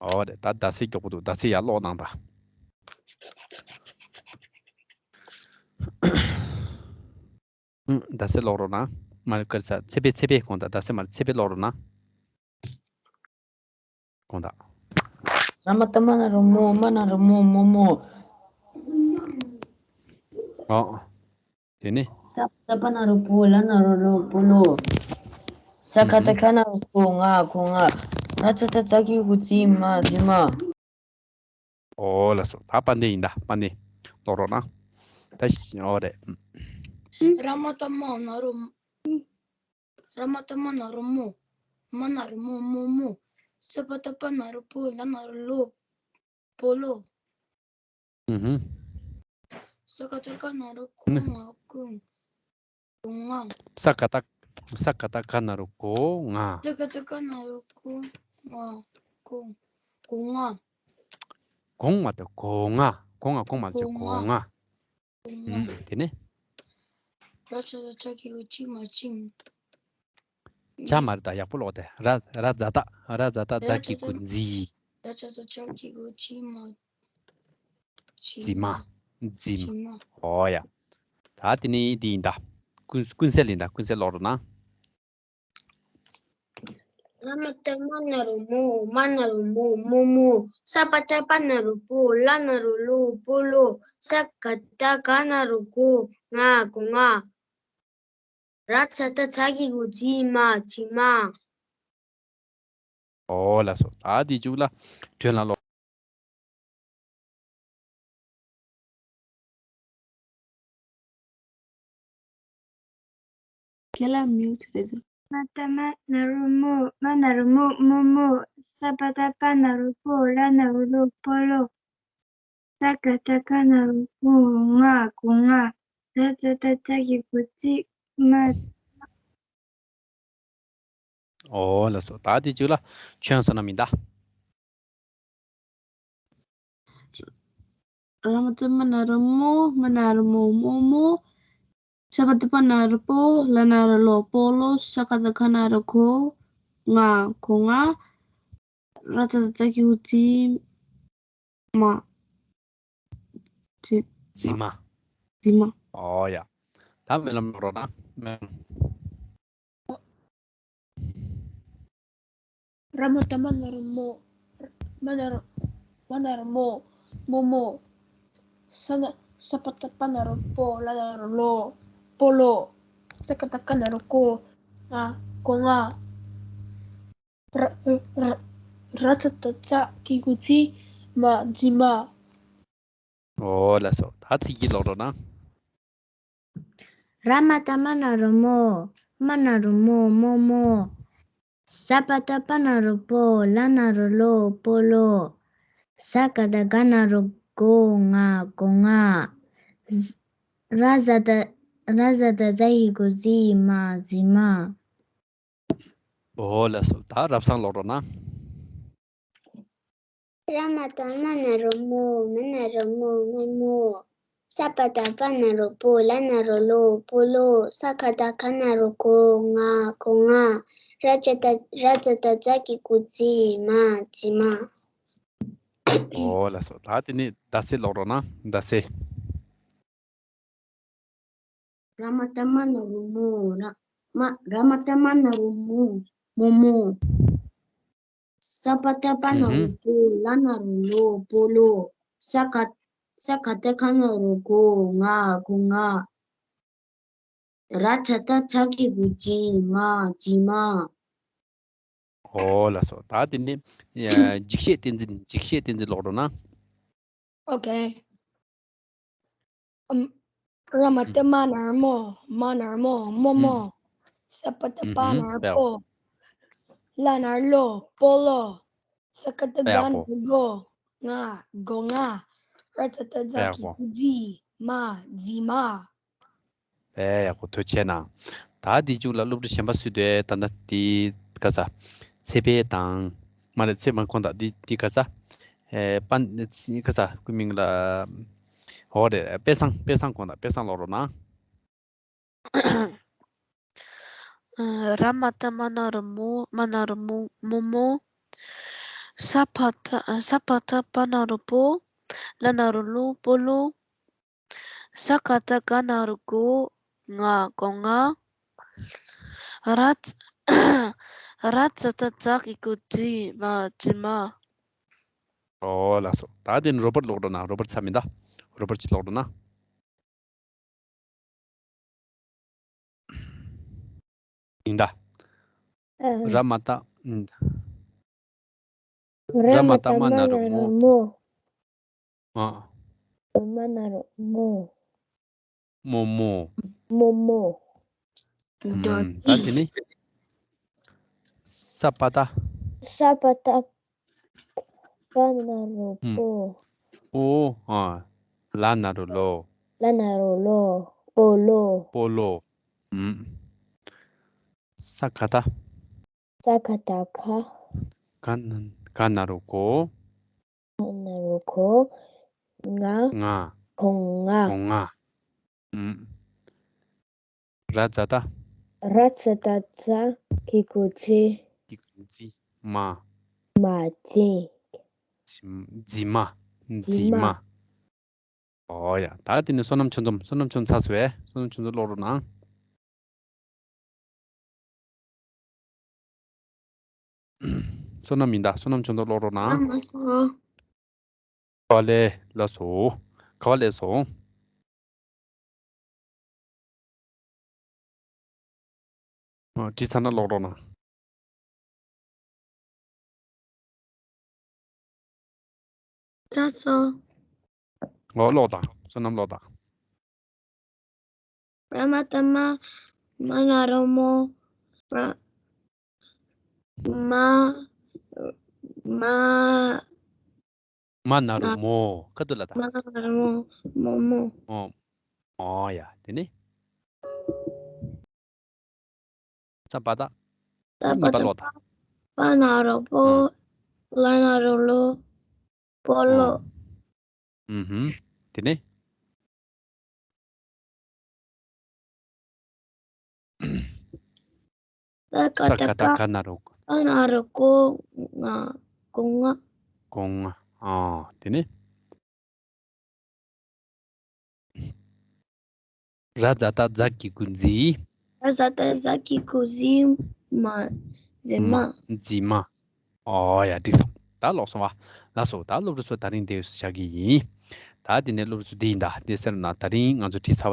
ཨོ་རེད། ད་ཟླ་ཚེས་མགྱོགས་པོ་འདུག། ཟླ་ཚེས་ཡར་ཀློག་གནང་དང་། ཨུ། ཟླ་ཚེས་ཀློག་རོགས་གནང་། མ་རེད། ག་རེ་ཟ། ཚེ་འཕེལ། ཚེ་འཕེལ། དགོངས་དག། ཟླ་ཚེས་མ་རེད། ཚེ་འཕེལ་ཀློག་རོགས་གནང་། དགོངས་དག། ར་མ་བཏགས་རྨ་ན་རོ་རྨོ། རྨ་ན་རོ་རྨོ། རྨོ་མོ། ཨོ། དེ་ནས། ས་པ་བཏགས་སྤ་ན་རོ་སྤོ། ལ་ན་རོ་ལོ། སྤོ་ལོ། ས་ག་བཏགས་སྒ་ན་རོ་སྒོ། སྒོ་ང་། སྒོ་ང་། ར་ཛ་བཏགས་རྫ་གི་གུ་རྫི་མ། རྫི་མ། ཨོ་ལགས་སོ། ད་དཔལ་ལྡན་ཡིན་ད། དཔལ་ལྡན་ཀློག་རོགས་གནང་། ད་ཤི། ཨོ་རེད། ར་མ་བཏགས་རྨ་ན་རོ། ར་མ་བཏགས་རྨ་ན་རོ་རྨོ། རྨ་ན་རོ་རྨོ། རྨོ་མོ། ས་པ་བཏགས་སྤ་ན་རོ་སྤོ། ལ་ན་རོ་ལོ། སྤོ་ལོ། ཨུ་ཧུ། ས་ག་བཏགས་སྒ་ན་རོ་སྒོ། ནི། སྒོ་ང་། སྒོ་ང་། ས་ག་བཏགས། ས་ག་བཏགས་སྒ་ན་རོ་སྒོ་ང་། ས་ག་བཏགས་སྒ་ན་རོ་སྒོ་ང་། སྒོ། སྒོ་ང་། སྒོ་ང་མ་རེད། སྒོ་ང་། སྒོ་ང་། སྒོ་ང་མ་རེད། སྒོ་ང་། སྒོ་ང་། སྒོ་ང་། ཨུ། དེ་ནས། ར་ཛ་བཏགས་རྫ་གི་གུ་རྫི་མ། རྫི་མ། རྫ་མ་རེད། ད་ཡག་པོ་ཀློག་དེ། ར། ར་ཛ་བཏགས། ར་ཛ་བཏགས་རྫ་གི་གུ་རྫི། ར་ཛ་བཏགས་རྫ་གི་གུ་རྫི་མ། རྫི་མ། རྫི་མ། རྫི་མ། ཨོ་ཡ། ད་དེ་ནས་འདི་ཡིན་ད། ཀུན། ཀུན་གསལ་ཡིན་ད། ཀུན་གསལ་ཀློག་རོགས་གནང་། ར་མ་བཏགས་རྨ་ན་རོ་རྨོ། རྨ་ན་རོ་རྨོ། རྨོ་མོ། ས་པ་བཏགས་སྤ་ན་རོ་སྤོ། ལ་ན་རོ་ལོ། སྤོ་ལོ། ས་ག་བཏགས་སྒ་ན་རོ་སྒོ། སྒོ་ང་། སྒོ་ང་། ར་ཛ་བཏགས་རྫ་གི་གུ་རྫི་མ། རྫི་མ། ཨོ་ལགས་སོ། ད་འདི་མཇུག་ལ་སྒྲོན་ལ་ཀློག། ཁྱེད་ལ་མིའུ་ཊི་རེད་འདུག། མ་བཏགས་རྨ་ན་རོ་རྨོ། རྨ་ན་རོ་རྨོ། རྨོ་མོ། ས་པ་བཏགས་སྤ་ན་རོ་སྤོ། ལ་ན་རོ་ལོ། སྤོ་ལོ། ས་ག་བཏགས་སྒ་ན་རོ་སྒོ། སྒོ་ང་། སྒོ་ང་། ར་ཛ་བཏགས་རྫ་གི་གུ་རྫི་མ། ཨོ་ལགས་སོ། ད་དེ་མཇུག་ལ་ཁྱོད་བསོད་ནམས་ཡིན་ད། ར་མ་བཏགས་རྨ་ན་རོ་རྨོ། རྨ་ན་རོ་རྨོ། རྨོ་མོ། ས་པ་བཏགས་སྤ་ན་རོ་སྤོ། ལ་ན་རོ་ལོ། སྤོ་ལོ། ས་ག་བཏགས་སྒ་ན་རོ་སྒོ། སྒོ་ང་། སྒོ་ང་། ར་ཛ་བཏགས་རྫ་གི་གུ་རྫི་མ། རྫི། རྫི་མ། རྫི་མ། ཨོ་ཡ། ད་སྨོན་ལམ་ཀློག་རོགས་གནང་། སྨོན། ར་མ་བཏགས་རྨ་ན་རོ་རྨོ། རྨ་ན་རོ། རྨ་ན་རོ་རྨོ། རྨོ་མོ། ས་ན། ས་པ་ཏ་པ་ན་རོ་པོ། ལ་ན་རོ་ལོ། སྤོ་ལོ། ས་ཀ་བཏགས་སྒ་ན་རོ་སྒོ། ང་། སྒོ་ང་། ར་ར་ར་ཙ་བཏགས་རྩ། གི་གུ་རྩི། མ། རྫི་མ། ཨོ་ལགས་སོ། ད་ཚིག་གཅིག་ཀློག་རོགས་གནང་། ར་མ་བཏགས་རྨ་ན་རོ་རྨོ། རྨ་ན་རོ་རྨོ། རྨོ་རྨོ། ས་པ་ཏ་པ་ན་རོ་པོ། ལ་ན་རོ་ལོ། སྤོ་ལོ། ས་ཀ་བཏགས་སྒ་ན་རོ་སྒོ། ང་། སྒོ་ང་། ར་ཛ་བཏགས་ར་ཛ་བཏགས་རྫ། གི་གུ་རྫི། མ། རྫི་མ། ཨོ་ལགས་སོ། ད་རབ་གསལ་ཀློག་རོགས་གནང་། ར་མ་བཏགས་རྨ་ན་རོ་རྨོ། མ་ན་རོ་རྨོ། རྨོ་རྨོ། ས་པ་ཏ་པ་ན་རོ་པོ། ལ་ན་རོ་ལོ། སྤོ་ལོ། ས་ཀ་བཏགས་སྒ་ན་རོ་སྒོ། ང་། སྒོ་ང་། ར་ཛ་བཏགས་ར་ཛ་བཏགས་རྫ། གི་གུ་རྫི། མ། རྫི་མ། ཨོ་ལགས་སོ། ད་དེ་ནས་ཟླ་ཚེས་ཀློག་རོགས་གནང་། ཟླ་ཚེས། ར་མ་བཏགས་རྨ་ན་རོ་རྨོ། ར་མ་ར་མ་བཏགས་རྨ་ན་རོ་རྨོ། རྨོ་རྨོ། ས་པ་ཏ་པ་ན་རོ་ཨུ་ཧུམ། པོ། ལ་ན་རོ་ལོ། སྤོ་ལོ། ས་ཀ་ས་ཀ་བཏགས་སྒ་ན་རོ་སྒོ། ང་། སྒོ་ང་། ར་ཛ་བཏགས་རྫ། གི་གུ་རྫི། མ། རྫི་མ། ཨོ་ལགས་སོ། ད་དེ་ནས་ཡ་འཇིགས་བྱེད་བསྟན་འཛིན། འཇིགས་བྱེད་བསྟན་འཛིན་ཀློག་རོགས་གནང་། ཨོ་ཁེ། ཨམ། ར་མ་བཏགས་རྨ་ན་རོ་རྨོ། མ་ན་རོ་རྨོ། རྨོ་རྨོ། ཨུ། ས་པ་ཏ་པ་ན་རོ་པོ། ལ་ན་རོ་ལོ། སྤོ་ལོ། ས་ཀ་བཏགས་སྒ་ན་རོ་སྒོ། ང་། སྒོ་ང་། ར་ཛ་བཏགས་རྫ། གི་གུ་རྫི། མ། རྫི་མ། དཔེ་ཡག་པོ། ཐུགས་རྗེ་ཆེ་གནང་། ད་འདི་མཇུག་ལ་སློབ་ཕྲུག་གཞན་པ་སུ་འདུག་ད་ལྟ་འདི་ག་ས། ཚེ་འཕེལ་དང་། མ་རེད། ཚེ་མ་ཁོང་དང་འདི་འདི་ག་ས། ཨེ་པན་ག་ས་སྐུ་མིང་ལ། ཨོ་རེད། དཔེ་བཟང་། དཔེ་བཟང་ཁོང་དང་། དཔེ་བཟང་ཀློག་རོགས་གནང་། ར་མ་བཏགས་རྨ་ན་རོ་རྨོ། རྨ་ན་རོ་རྨོ། རྨོ་རྨོ། ས་པ་ཏ་ས་པ་ཏ་པ་ན་རོ་པོ། ལ་ན་རོ་ལོ། སྤོ་ལོ། ས་ཀ་བཏགས་སྒ་ན་རོ་སྒོ། ང་། སྒོ་ང་། ར་ཛ་ར་ཛ་བཏགས་རྫ། གི་གུ་རྫི། མ། རྫི་མ། ཨོ་ལགས་སོ། ད་དེ་ནས་རོ་པར་ཀློག་རོགས་གནང་། རོ་པར་ཚར་མིན་ད། རོ་པར་གཅིག་ཀློག་རོགས་གནང་། ཡིན་ད། ཨ། ར་མ་བཏགས། ཨུམ། ར་མ་བཏགས་རྨ་ན་རོ་རྨོ། ཨ། རྨ་ན་རོ་རྨོ། རྨོ་རྨོ། རྨོ་རྨོ། ཨུམ། ད་དེ་ནས་ས་པ་ཏ། ས་པ་ཏ་པ་ན་རོ་ཨུམ། པོ། པོ། ཨ། ལ་ན་རོ་ལོ། ལ་ན་རོ་ལོ། སྤོ་ལོ། སྤོ་ལོ། ཨུམ། ས་ཀ་བཏགས། ས་ཀ་བཏགས་སྒ། སྒ་ན་སྒ་ན་རོ་སྒོ། སྒ་ན་རོ་སྒོ། ང་། ང་། སྒོ་ང་། སྒོ་ང་། ཨུམ། ར་ཛ་བཏགས། ར་ཛ་བཏགས་རྫ། གི་གུ་རྫི། གི་གུ་རྫི། མ། མ། རྫི། རྫི་མ། རྫི་མ། རྫི་མ། ཨོ་ཡ། ད་དེ་ནས་བསོད་ནམས་ཆོས་འཛོམས། བསོད་ནམས་ཆོས་འཛོམས་ཚར་སོང་བས། བསོད་ནམས་ཆོས་འཛོམས་ཀློག་རོགས་གནང་། བསོད་ནམས་ཡིན་ད། བསོད་ནམས་ཆོས་འཛོམས་ཀློག་རོགས་གནང་། ཚང་མ་སོང་། ག་པར་སླེབས་སོང་། ག་པར་སླེབས་སོང་། ཨ། བྲིས་ཚར་ན་ཀློག་རོགས་གནང་། ཚར་སོང་། ཨོ་ཀློག་དང་། བསོད་ནམས་ཀློག་དང་། ར་མ་བཏགས་རྨ། རྨ་ན་རོ་རྨོ། ར། མ། མ། མ་ན་རོ་མ། མོ། ཁ་ཐུག་ལ་ད། མ་ན་རོ་མོ། མོ་མོ། ཨོ། ཨོ་ཡ། དེ་ནས། ས་པ་ཏ། ས་པ་ཏ། གཉིས་པ་ཀློག་དང་། པ་ན་རོ་པོ། ཨོ། ལ་ན་རོ་ལོ། སྤོ་ལོ། ཨོ། ཨུ་ཧུམ། དེ་ནས། ས་ཀ་བཏགས་སྒ་ན་རོ། སྒ་ན་རོ་སྒོ། ང་། སྒོ་ང་། སྒོ་ང་། ཨ། དེ་ནས། ར་ཛ་བཏགས་རྫ། གི་གུ་རྫི། ར་ཛ་བཏགས་རྫ། གི་གུ་རྫི། མ། རྫི་མ། མ། རྫི་མ། ཨོ་ཡ། འགྲིག་སོང་། ད་ཀློག་སོང་བ། ལགས་སོ། ད་སློབ་ཕྲུག་ཚོ་དེ་རིང་འདི་བྱ་གི་ཡིན། ད་ ད་དེ་ནས་སློབ་གྲྭ་ཚོ་འདི་ཡིན་ད། དེ་ཟེར་ན་ད་རིང་ང་ཚོ་བྲིས་ཚར།